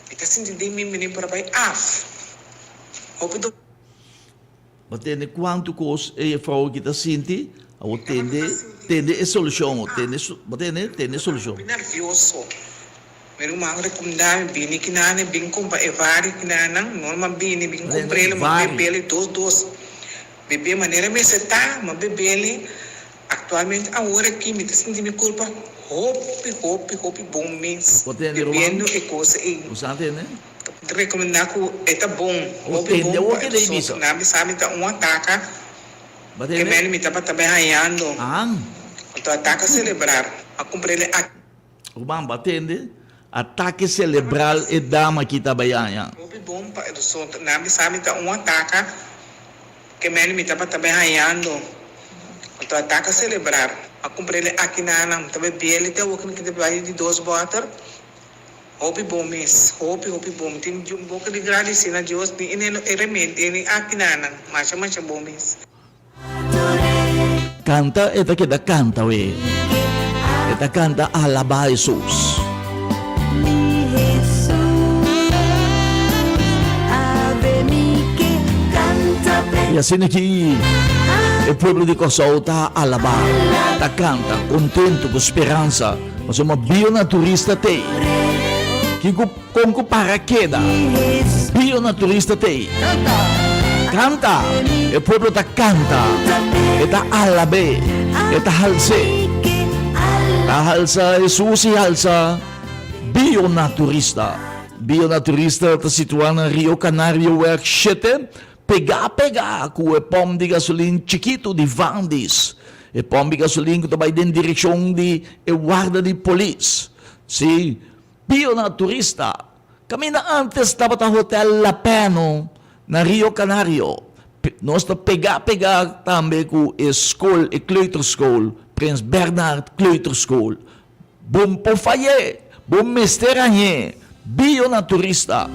Speaker 6: mi ta sinti den mi mi por a bai af. Hopi do.
Speaker 1: Bo tende kuantu kos e frou aki ta sinti? Awor tende, tende e solushon, o tende, bo tende? Tende e solushon.
Speaker 6: Hopi nervioso. Mi ruman rekomendá mi bini kinane bin kumpra e vari kinanan. No ma bini bin kumpr'el, ma beb'el dos dos. Beb'é manera mester ta, ma beb'el. Aktualmente awor aki mi ta sinti mi kurpa hopi, hopi, hopi bon mes
Speaker 1: Bo tende ruman?
Speaker 6: bebiendo e kos ei.
Speaker 1: Bo sa tende?
Speaker 6: Ta rekomendá ku e ta bon,
Speaker 1: Bo
Speaker 6: hopi
Speaker 1: tende
Speaker 6: bon
Speaker 1: awor
Speaker 6: pa e
Speaker 1: ke dei
Speaker 6: persona
Speaker 1: bisa?
Speaker 6: ku nan bisa mi ta un ataka
Speaker 1: Bo
Speaker 6: ke
Speaker 1: tende?
Speaker 6: meni mi tabata bai hañando.
Speaker 1: Aan.
Speaker 6: Anto ataka selebrar. A kumprende a.
Speaker 1: Ruman, bo a tende? Atake selebral e dama aki ta bai haña.
Speaker 6: Hopi bon pa e persona ku nan bisa mi ta un ataka ke meni mi tabata bai hañando. Anto ataka selebrar. A kumprende aki nan ta bai bele te awor ku mi ta bai di dos bòter. Hopi bon mes, hopi hopi bon. Mi tin un boka di gradisi na Dios ni e remedi ni akinanan. Masha masha bon mes.
Speaker 1: Kanta e ta keda kanta we. E ta kanta alabá Hesus. I asina ki e pueblo di Kòrsou ta alabá, ta kanta kontentu ku speransa. Pasobra bio naturista t'ei. Kiko kon ku para keda? Bio naturista t'ei. Kanta! E pueblo ta kanta. E ta alab'é. E ta hals'é. Ta halsa Hesus i halsa Bio Naturista. Bio Naturista ta situá na Rio Canario Weg shete, pegá pegá ku e pòmp di gasolin chikitu di Vandis. E pòmp di gasolin ku ta bai den direkshon di e warda di polis. Sí, Bionaturista. Kaminda ántes tabata Hotel La Peno na Rio Canario. Nos ta pegá pegá tambe ku e skol, e kleuterschool, Prins Bernhard Kleuterschool. Bo por fay'é, bo mester hañ'é. Bionaturista.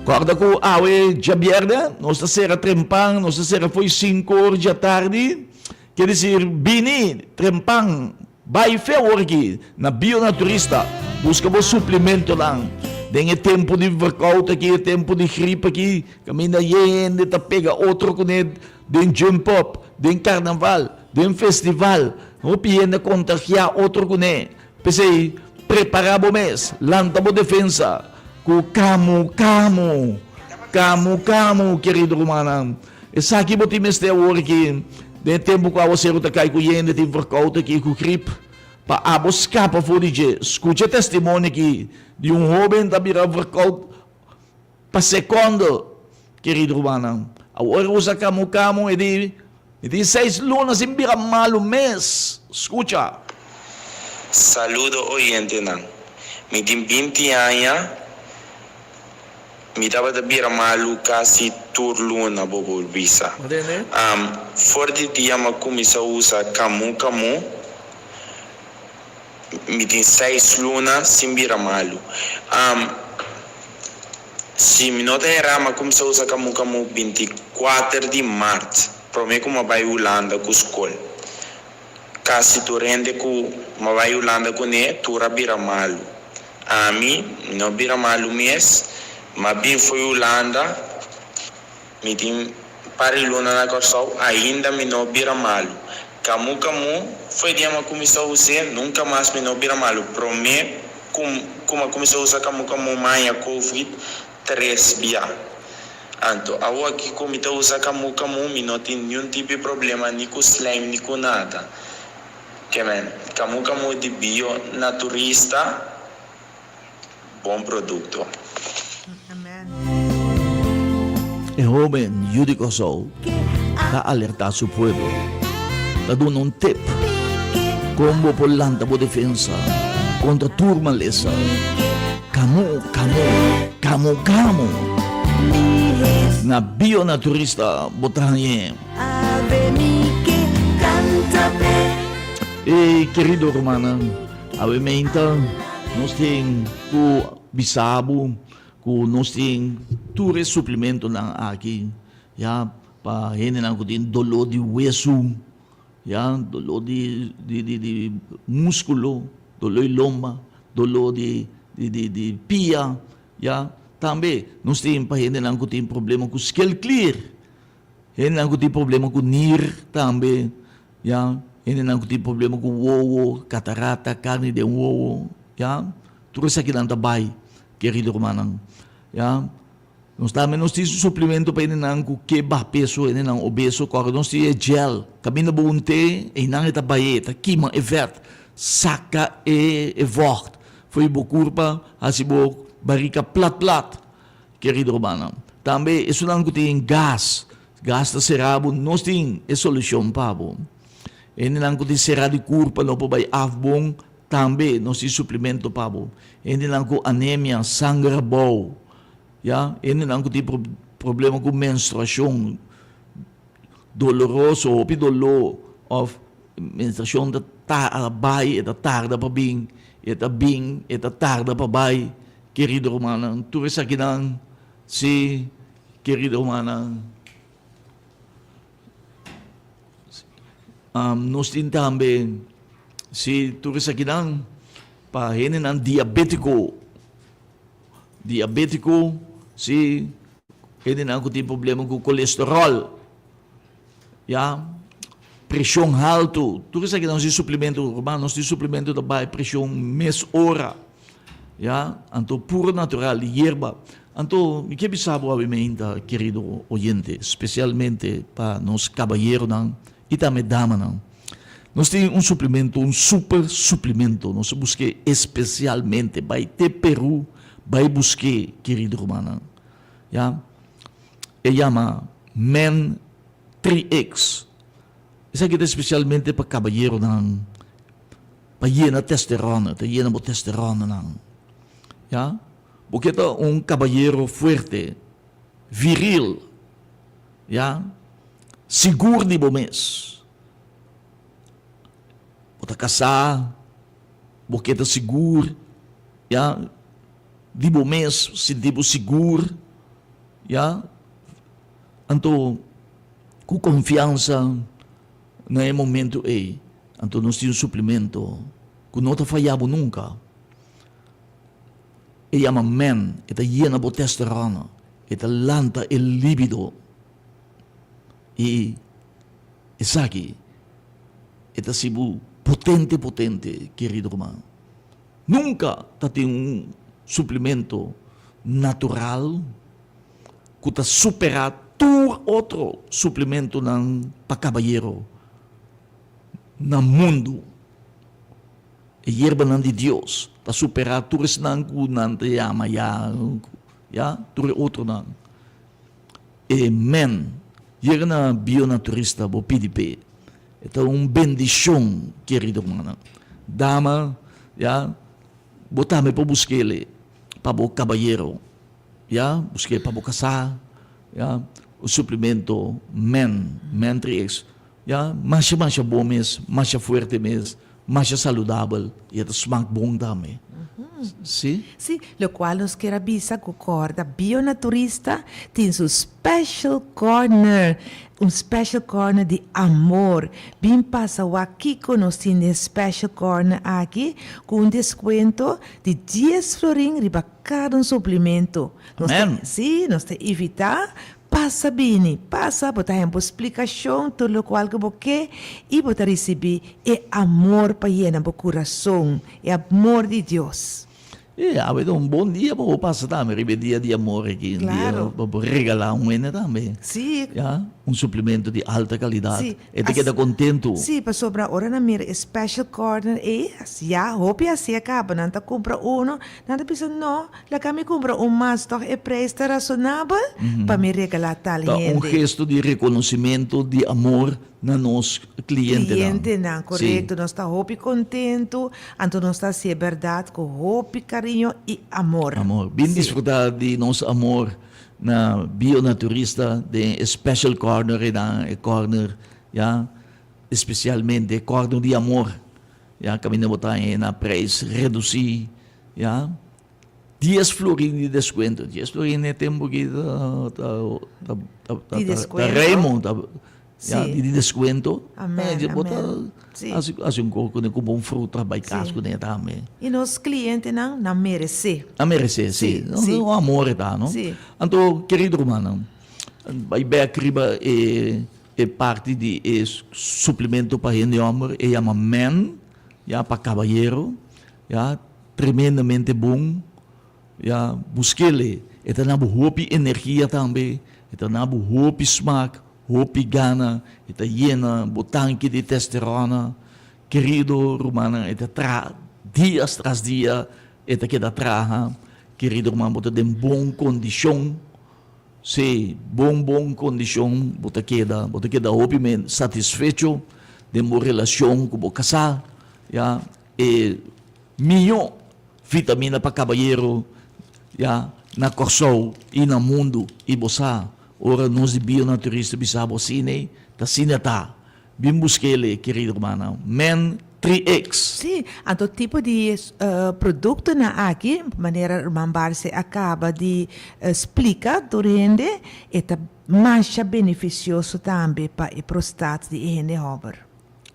Speaker 1: Kòrda ku awe djabièrnè nos ta sera trempan, nos ta sera fo'i sinku or djatardi. Ke desir, bini trempan. Bai fe awor aki na Bionaturista, buska bo suplimentonan den e tempu di verkoud aki, e tempu di grip aki, kaminda hende ta pega otro kuné den jump up, den karnaval, den festival, hopi hende a kontagiá otro kuné. P'esei, prepará bo mes, lanta bo defensa ku kamu kamu, kamu kamu, kerido rumannan. Esaki bo tin mester awor aki, den e tempu ku awaseru ta kai ku yende tin verkoud aki ku grip, pa abo skapa for di dje. Skucha e testimonio aki di un hoben ta bira verkoud pa sekondo, kerido rumannan. Awor e usa kamu kamu, e di, Mi tin seis luna sin bira malu mes. Skucha.
Speaker 7: Saludo oyentenan. Mi tin 20 aña. Mi tabata bira malu kasi tur luna, bo por bisa. For di dia m'a kuminsá usa Kamu Kamu, mi tin seis luna sin bira malu. Si mi no ta erá, m'a kuminsá usa Kamu Kamu 24 di mart, promé ku m'a bai Hulanda ku skol. Kasi tur hende ku m'a bai Hulanda kuné, tur a bira malu. Ami no bira malu mes, ma bin fo'i Hulanda, mi tin par di luna na Kòrsou, ainda mi no bira malu. Kamu kamu, fo'i dia m'a kuminsá us'é, nunka mas mi no bira malu. Promé ku ku m'a kuminsá usa kamu kamu m'a haña covid tres bia. Anto awoki ku mi ta usa kamu kamu mi no tin niun tipo di problema ni ku slijm ni ku nada. Kemen, kamu kamu di bio naturista, bon produkto.
Speaker 2: Amen.
Speaker 1: E hoben yu di Kòrsou ta alertá su pueblo, ta duna un tip kon bo por lanta bo defensa kontra tur malesa. Kamu kamu, kamu kamu. Na Bio Naturista bo ta hañ'é. E kerido rumannan, awe meinta nos tin ku bisa bo ku nos tin tur e suplimentonan aki ya pa hendenan ku tin doló di wesu, ya doló di di muskulo, doló di lomba, doló di di pia, ya. Tambe nos tin pa hendenan ku tin problema ku skelklier. Hendenan ku tin problema ku nir tambe, ya. Hendenan ku tin problema ku wowo, katarata, karni den wowo, ya. Tur esakinan ta bai, kerido rumannan, ya. Nos tambe nos tin suplemento pa hendenan ku ke baha peso, hendenan obeso, kòrda nos tin e gel, kaminda bo unt'é, einan e ta bai, e ta kima e vèt, saka e e vògt for di bo kurpa, hasi bo barika plat plat. Kerido rumannan, tambe esunnan ku tin gas, gas ta sera bo, nos tin e solushon pa bo. Hendenan ku tin sera di kurpa no por bai af bon, tambe nos tin suplemento pa bo. Hendenan ku anemia, sanger abou, ya, hendenan ku tin problema ku menstruashon doloroso, hopi doló òf menstruashon ta tarda bai, e ta tarda pa bin, e ta bin, e ta tarda pa bai. Kerido rumannan, tur esakinan, sí, kerido rumannan, nos tin tambe, sí, tur esakinan pa hendenan diabétiko, diabétiko, sí, hendenan ku tin problema ku kolesteròl, ya, preshon haltu, tur esakinan nos tin suplemento, ruman, nos tin suplemento ta baha e preshon mes ora. Ya, anto puro natural di yerba. Anto mi ke bisa bo awe meinta, kerido oyente, spesialmente pa nos kabayeronan i tambe damanan. Nos tin un suplemento, un super suplemento. Nos a busk'é espesialmente. Bai te Peru, bai busk'é, kerido rumannan. Ya, e yama Men 3X. Esaki ta especialmente pa cabayeronan, pa yena testerona, ta yena bo testeronanan. Ya? Bo ke ta un cabayero fuerte, viril, ya, sigur di bo mes. Bo ta casá, bo ke ta sigur, ya, di bo mes, sinti bo sigur, ya. Anto ku konfiansa na e momentu ei, anto nos tin un suplemento ku no ta faya bo nunka. E yama men, e ta yena bo testosterona, e ta lanta e libido. I esaki e ta hasi bo potente potente, kerido ruman. Nunka ta tin un suplemento natural ku ta superá tur otro suplementonan pa kabayero na mundu. E yerbanan di Dios ta superá tur esnan ku nan ta yama ya, ya, tur e otronan. E men, yega na Bionaturista bo pidi p'e. E ta un bendishon, kerido rumannan. Dama, ya, bo tambe por busk'el pa bo kabayero. Ya, busk'é pa bo kasá, ya, un suplemento men, men 3X, ya, masha masha bon mes, masha fuerte mes, masha saludabel i e ta smak bon tambe. Si.
Speaker 2: Si, lokual nos kier a bisa ku kòrda Bionaturista tin su special corner, un special corner di amor. Bin pasa wak kiko nos tin den special corner aki ku un deskuento di dies florin riba Kada un suplimento. Nos ta,
Speaker 1: Amen.
Speaker 2: sí, nos ta invitá, pasa bini, pasa, bo ta haña bo splikashon, tur lokual ku bo ke, i bo ta risibí e amor pa yena bo kurason, e amor di Dios.
Speaker 1: E awe ta un bon dia pa bo pasa tambe riba e dia di amor aki, un dia
Speaker 2: Claro.
Speaker 1: pa bo regalá un hende tambe.
Speaker 2: Sí.
Speaker 1: Ya, un suplimento di alta kalidat.
Speaker 2: Sí.
Speaker 1: E ta keda kontentu.
Speaker 2: Sí, pasobra ora nan mira e special corner ei, ya hopi hasi a kaba, nan ta kumpra uno, Nan ta bisa, No, laga mi kumpra un mas, tòg e preis ta rasonabel pa mi regalá tal
Speaker 1: Ta un
Speaker 2: hende.
Speaker 1: gesto di rekonosementu di amor na nos klientenan.
Speaker 2: Klientenan,
Speaker 1: Sí.
Speaker 2: korekto. Nos ta hopi kontentu, anto nos ta hasi e bèrdat ku hopi kariño i amor.
Speaker 1: Amor. Bin
Speaker 2: Sí.
Speaker 1: disfrutá di nos amor na Bionaturista den e special corner einan, e corner, ya, espesialmente e corner di amor. Ya kaminda bo ta haña na prijs redusí, ya, dies florin di deskuento. Dies florin e tempu aki ta ta ta ta ta
Speaker 2: Di
Speaker 1: ta
Speaker 2: deskuento?
Speaker 1: reimo, ta ya
Speaker 2: Sí.
Speaker 1: di deskuento.
Speaker 2: Amèn,
Speaker 1: Bo ta
Speaker 2: amèn. Sí.
Speaker 1: hasi hasi un kos kuné kumpra un fruta bai kas
Speaker 2: Sí.
Speaker 1: kuné tambe.
Speaker 2: I nos klientenan nan meresé.
Speaker 1: A meresé, sí.
Speaker 2: Sí, sí.
Speaker 1: Un amor e ta, no?
Speaker 2: Sí.
Speaker 1: Anto, kerido rumannan, bai bèk riba e E parti di e suplemento pa hende homber e yama men, ya, pa cabayero, ya, tremendamente bon, ya, buskele, e ta na bo hopi energia tambe, e ta na bo hopi smak, hopi gana, e ta yena bo tanki di testerona, kerido rumannan, e ta traha dias tras dia, e ta keda traha, kerido ruman, bo ta den bon kondishon. Sí, bon bon kondishon bo ta keda, bo ta keda hopi men satisfecho den bo relashon ku bo kasá, ya, e mihó vitamina pa kabayero, ya, na Kòrsou i na mundu, i bo sa, ora nos di Bionaturista bisa bo asina ei, ta asina ta. Bin busk'el, kerido rumannan. Men 3X.
Speaker 2: Sí, anto tipo di productonan aki, manera ruman Barse a caba di splica tur hende, e ta masha beneficioso tambe pa e prostat di e hende hober.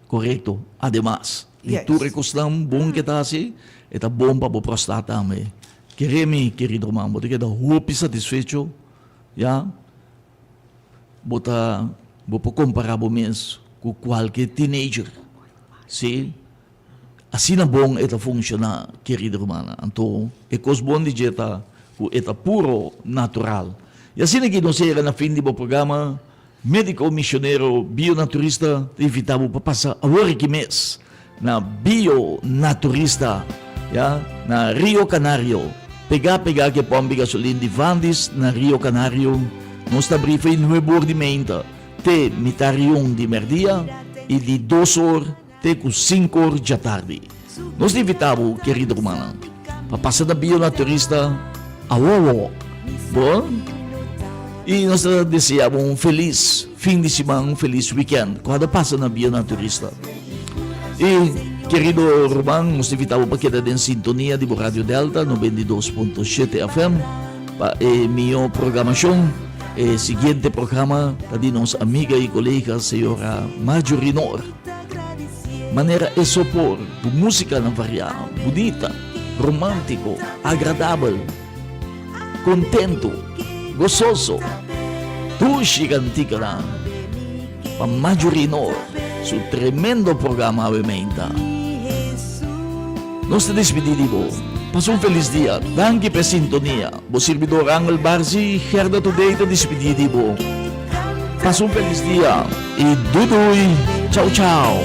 Speaker 1: Corecto. Ademas di tur e cosnan bon ke ta haci, e ta bon pa bo prostat tambe. Kere mi, kerido ruman, bo ta keda hopi satisfecho, ya. Bo ta bo por kompará bo mes ku kualke teenager. Sí, asina bon e ta funshoná, kerido rumannan. Anto e kos bon di dje ta ku e ta puro natural. I asina ki nos yega na fin di bo programa, Médiko Misionero Bionaturista ta invitá bo pa pasa awor aki mes na Bionaturista, ya, na Rio Canario. Pegá pegá ku e pòmp di gasolin di Vandis na Rio Canario. Nos ta abrí fei nuebe or di meinta te mitar i un di mèrdia. i di dos or te ku sinku or djatardi. Nos ta invitá bo, kerido rumannan, pa pasa na Bio Naturista awowo. Bon? I nos ta deseá bo un felis fin di siman, un felis wikènt. Ku a ta pasa na Bio Naturista. I, kerido ruman, nos ta invitá bo pa keda den sintonia di bo Radio Delta 92.7 FM pa e mihó programashon. E siguiente programa ta di nos amiga y colega señora Marjorie Noor. Manera e sopor, bu musicanan varia, bunita, romantico, agradabel, contento, gozoso. Dushi canticanan pa Marjorie Noor, su tremendo programa awe meinta. Nos ta despidi di bo. Pasa un felis dia. Danki pa e sintonia. Bo sirbidor Angel Barzi, Gerda Today ta dispidi di bo. Pasa un felis dia y dudui. Chau chau.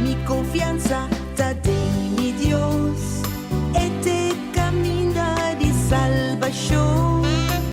Speaker 4: Mi confianza ta den mi Dios, E t'e caminda di salbacion.